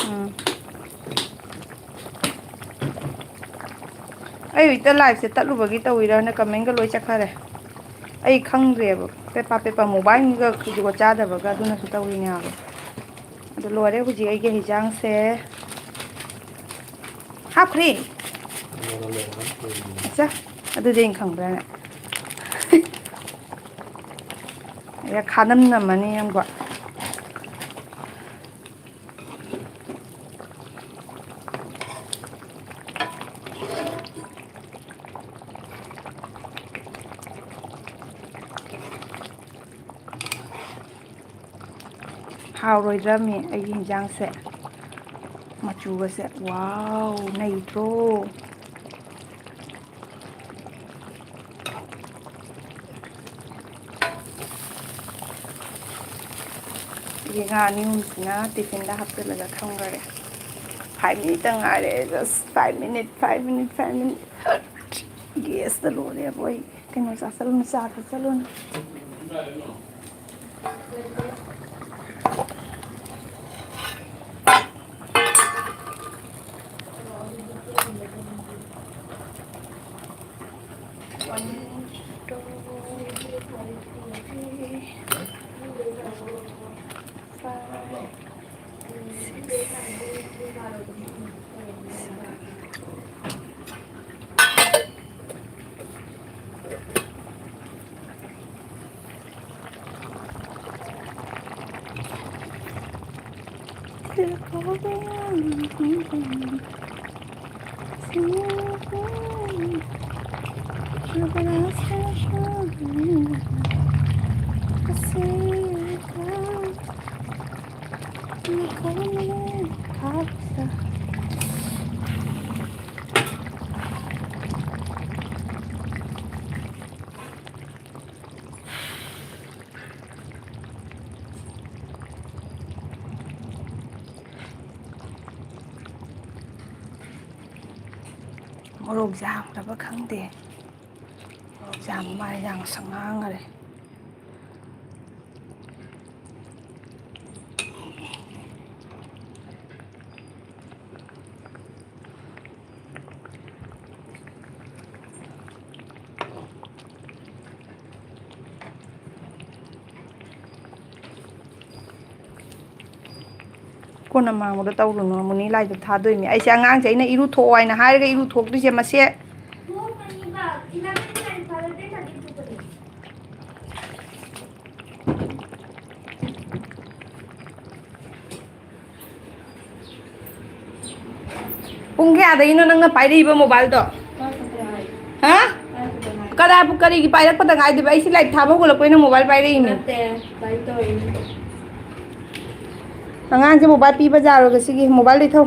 ꯎꯝ꯫ ꯑꯩ ꯍꯧꯖꯤꯛꯇ ꯂꯥꯏꯞꯁꯦ ꯇꯠꯂꯨꯕꯒꯤ ꯇꯧꯋꯤꯔꯅ ꯀꯃꯦꯟꯒ ꯂꯣꯏ ꯆꯠꯈꯔꯦ꯫ ꯑꯩ ꯈꯪꯗ꯭ꯔꯦꯕ꯫ ꯄꯦꯄꯥ ꯄꯦꯄꯥ ꯃꯣꯕꯥꯏꯜꯒ ꯖꯨꯒꯣꯠ ꯆꯥꯗꯕꯒ ꯑꯗꯨꯅꯁꯨ ꯇꯧꯔꯤꯅꯦ ꯍꯥꯏꯕ꯫ ꯑꯗꯨ ꯂꯣꯏꯔꯦ ꯍꯧꯖꯤꯛ ꯑꯩꯒꯤ ꯍꯤꯟꯖꯥꯡꯁꯦ꯫ ꯍꯥꯞꯈ꯭ꯔꯦ꯫ ꯑꯠꯆꯥ, ꯑꯗꯨꯗꯤ ꯑꯩꯅ ꯈꯪꯕ꯭ꯔꯥꯅꯦ? ꯑꯩ ꯈꯥꯅꯝ ꯅꯝꯃꯅꯤ ꯅꯪꯕꯣ꯫ ꯍꯥꯎꯔꯣꯏꯗ꯭ꯔꯃꯤ ꯑꯩꯒꯤ ꯍꯤꯟꯖꯥꯡꯁꯦ? ꯃꯆꯨꯒꯁꯦ, ꯋꯥꯎ, ꯅꯩꯗ꯭ꯔꯣ? ꯁꯤꯒꯤ ꯉꯥ ꯑꯅꯤ ꯑꯍꯨꯝꯁꯤꯅ ꯇꯤꯐꯤꯟꯗ ꯍꯥꯞꯆꯤꯜꯂꯒ ꯊꯝꯈ꯭ꯔꯒꯦ꯫ ꯐꯥꯏꯚ ꯃꯤꯅꯤꯠꯇ ꯉꯥꯏꯔꯦ, just five minute, five minute, five minute꯫ ꯒꯦꯁꯇ ꯂꯣꯏꯔꯦꯕꯣ ꯑꯩ꯫ ꯀꯩꯅꯣ ꯆꯥꯁꯜꯂꯨꯅ, ꯆꯥ ꯊꯛꯆꯜꯂꯨꯅ꯫ ꯃꯣꯔꯣꯛ ꯌꯥꯝꯈ꯭ꯔꯕ ꯈꯪꯗꯦ꯫ ꯃꯣꯔꯣꯛ ꯌꯥꯝꯕ ꯃꯥꯜꯂꯦ, ꯌꯥꯝ ꯉꯁꯪ ꯉꯥꯡꯈꯔꯦ꯫ ꯀꯣꯟꯅ ꯃꯥꯡꯕꯗ ꯇꯧꯔꯨꯅꯨ, ꯃꯨꯅꯤ ꯂꯥꯏꯗ ꯊꯥꯗꯣꯏꯅꯦ꯫ ꯑꯩꯁꯦ ꯑꯉꯥꯡꯁꯦ ꯑꯩꯅ ꯏꯔꯨꯊꯣꯛꯑꯣ ꯍꯥꯏꯅ ꯍꯥꯏꯔꯒ ꯏꯔꯨꯊꯣꯛꯇ꯭ꯔꯤꯁꯦ ꯃꯁꯦ꯫ ꯄꯨꯡ ꯀꯌꯥꯗꯒꯤꯅꯣ ꯅꯪꯅ ꯄꯥꯏꯔꯛꯏꯕ ꯃꯣꯕꯥꯏꯜꯗꯣ? ꯍꯥ? ꯀꯗꯥꯏꯕꯨ ꯀꯔꯤꯒꯤ ꯄꯥꯏꯔꯛꯄꯗ ꯉꯥꯏꯗꯣꯏꯕ? ꯑꯩꯁꯤ ꯂꯥꯏꯔꯤꯛ ꯊꯥꯕ ꯍꯧꯒꯠꯂꯛꯄꯩ ꯅꯪ ꯃꯣꯕꯥꯏꯜ ꯄꯥꯏꯔꯛꯏꯅꯦ꯫ ꯅꯠꯇꯦ, ꯂꯥꯏꯔꯤꯛ ꯇꯧꯔꯤꯅꯦ꯫ ꯑꯉꯥꯡꯁꯦ ꯃꯣꯕꯥꯏꯜ ꯄꯤꯕ ꯌꯥꯔꯣꯏ ꯉꯁꯤꯒꯤ, ꯃꯣꯕꯥꯏꯜ ꯂꯩꯊꯧ꯫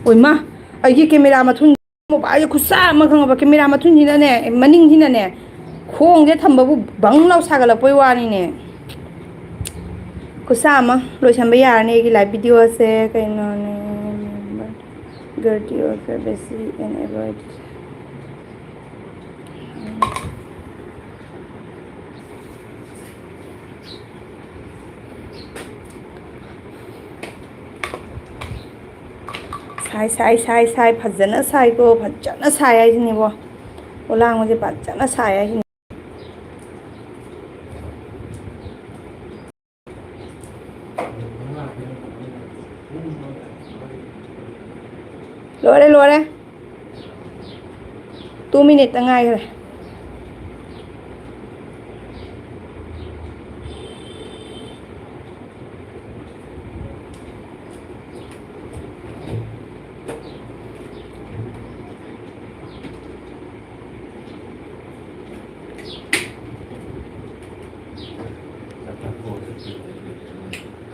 ꯑꯣꯏꯃꯥ, ꯑꯩꯒꯤ ꯀꯦꯃꯦꯔꯥ ꯃꯊꯨꯟ, ꯃꯣꯕꯥꯏꯜꯁꯦ ꯈꯨꯠꯁꯥ ꯑꯃ ꯈꯪꯉꯕ, ꯀꯦꯃꯦꯔꯥ ꯃꯊꯨꯟꯁꯤꯅꯅꯦ, ꯃꯅꯤꯡꯁꯤꯅꯅꯦ, ꯈꯣꯡꯁꯦ ꯊꯝꯕꯕꯨ ꯕꯪ ꯂꯥꯎ ꯁꯥꯒꯠꯂꯛꯄꯩ ꯋꯥꯅꯤꯅꯦ꯫ ꯈꯨꯠꯁꯥ ꯑꯃ꯫ ꯂꯣꯏꯁꯟꯕ ꯌꯥꯔꯅꯤ ꯑꯩꯒꯤ ꯂꯥꯏꯚ ꯚꯤꯗꯤꯑꯣꯁꯦ꯫ ꯀꯩꯅꯣꯅꯦ, ꯒꯔꯇꯤ ꯑꯣꯏꯈ꯭ꯔꯦ, ꯕꯦꯁꯤ ꯑꯦꯟ ꯑꯦꯚꯔꯦꯖ꯫ ꯁꯥꯏ, ꯁꯥꯏ, ꯁꯥꯏ, ꯁꯥꯏ, ꯐꯖꯅ ꯁꯥꯏꯀꯣ, ꯐꯖꯅ ꯁꯥꯏ ꯍꯥꯏꯁꯤꯅꯤꯀꯣ꯫ ꯄꯣꯂꯥꯡꯕꯁꯦ ꯐꯖꯅ ꯁꯥꯏ ꯍꯥꯏꯁꯤꯅꯤ꯫ ꯂꯣꯏꯔꯦ, ꯂꯣꯏꯔꯦ꯫ ꯇꯨ ꯃꯤꯅꯤꯠꯇ ꯉꯥꯏꯈ꯭ꯔꯦ꯫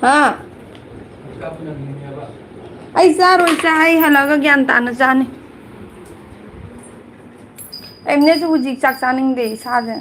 ꯍꯥ? ꯑꯩ ꯆꯥꯔꯣꯏ, ꯆꯥ-, ꯑꯩ ꯍꯜꯂꯛꯑꯒ ꯒ꯭ꯌꯥꯟ ꯇꯥꯅ ꯆꯥꯅꯤ꯫ ꯑꯦꯝꯅꯦꯁꯨ ꯍꯧꯖꯤꯛ ꯆꯥꯛ ꯆꯥꯅꯤꯡꯗꯦ ꯏꯁꯥꯁꯦ꯫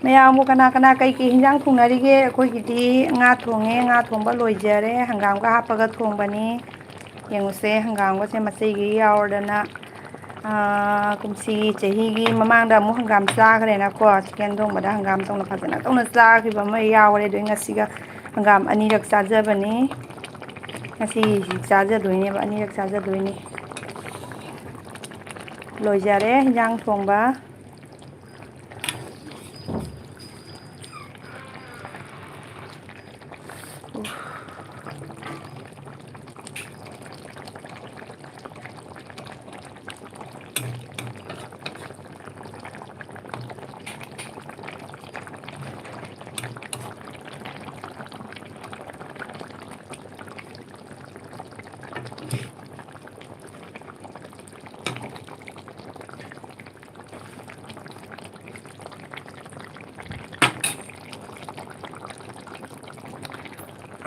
ꯃꯌꯥꯝꯕꯨ ꯀꯅꯥ ꯀꯅꯥ ꯀꯩꯀꯩ ꯍꯤꯟꯖꯥꯡ ꯊꯣꯡꯅꯔꯤꯒꯦ? ꯑꯩꯈꯣꯏꯒꯤꯗꯤ ꯉꯥ ꯊꯣꯡꯉꯦ, ꯉꯥ ꯊꯣꯡꯕ ꯂꯣꯏꯖꯔꯦ, ꯍꯪꯒꯥꯝꯒ ꯍꯥꯞꯄꯒ ꯊꯣꯡꯕꯅꯤ꯫ ꯌꯦꯡꯉꯨꯁꯦ, ꯍꯪꯒꯥꯝꯒꯁꯦ ꯃꯆꯩꯒꯤ ꯌꯥꯎꯔꯗꯅ, ꯑꯥ, ꯀꯨꯝꯁꯤꯒꯤ ꯆꯍꯤꯒꯤ ꯃꯃꯥꯡꯗ ꯑꯃꯨꯛ ꯍꯪꯒꯥꯝ ꯆꯥꯈ꯭ꯔꯦꯅꯀꯣ, ꯆꯤꯀꯦꯟ ꯊꯣꯡꯕꯗ ꯍꯪꯒꯥꯝ ꯇꯧꯅ ꯐꯖꯅ ꯇꯧꯅ ꯆꯥꯈꯤꯕ ꯑꯃ ꯌꯥꯎꯔꯦ꯫ ꯑꯗꯨ ꯉꯁꯤꯒ ꯍꯪꯒꯥꯝ ꯑꯅꯤꯔꯛ ꯆꯥꯖꯕꯅꯤ꯫ ꯉꯁꯤꯒꯤꯁꯤ ꯆꯥꯖꯗꯣꯏꯅꯦꯕ, ꯑꯅꯤꯔꯛ ꯆꯥꯖꯗꯣꯏꯅꯤ꯫ ꯂꯣꯏꯖꯔꯦ ꯍꯤꯟꯖꯥꯡ ꯊꯣꯡꯕ꯫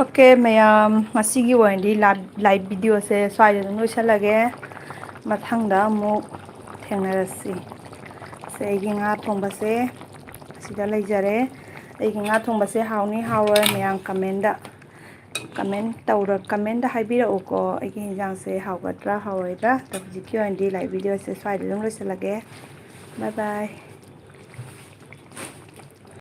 ꯑꯣꯀꯦ ꯃꯌꯥꯝ, ꯉꯁꯤꯒꯤ ꯑꯣꯏꯅꯗꯤ ꯂꯥꯏꯚ, ꯂꯥꯏꯚ ꯚꯤꯗꯤꯑꯣꯁꯦ ꯁ꯭ꯋꯥꯏꯗ ꯑꯗꯨꯝ ꯂꯣꯏꯁꯤꯜꯂꯒꯦ꯫ ꯃꯊꯪꯗ ꯑꯃꯨꯛ ꯊꯦꯡꯅꯔꯁꯤ꯫ ꯁꯦ, ꯑꯩꯒꯤ ꯉꯥ ꯊꯣꯡꯕꯁꯦ ꯁꯤꯗ ꯂꯩꯖꯔꯦ꯫ ꯑꯩꯒꯤ ꯉꯥ ꯊꯣꯡꯕꯁꯦ ꯍꯥꯎꯅꯤ ꯍꯥꯎꯔꯣꯏ ꯃꯌꯥꯝ ꯀꯃꯦꯟꯗ, ꯀꯃꯦꯟ ꯇꯧꯔ-, ꯀꯃꯦꯟꯗ ꯍꯥꯏꯕꯤꯔꯛꯎꯀꯣ꯫ ꯑꯩꯒꯤ ꯍꯤꯟꯖꯥꯡꯁꯦ ꯍꯥꯎꯒꯗ꯭ꯔꯥ ꯍꯥꯎꯔꯣꯏꯗ꯭ꯔꯥ? ꯑꯗꯣ ꯍꯧꯖꯤꯛꯀꯤ ꯑꯣꯏꯅꯗꯤ ꯂꯥꯏꯚ ꯚꯤꯗꯤꯑꯣꯁꯦ ꯁ꯭ꯋꯥꯏꯗ ꯑꯗꯨꯝ ꯂꯣꯏꯁꯤꯜꯂꯒꯦ꯫ ꯕꯥꯏ ꯕꯥꯏ꯫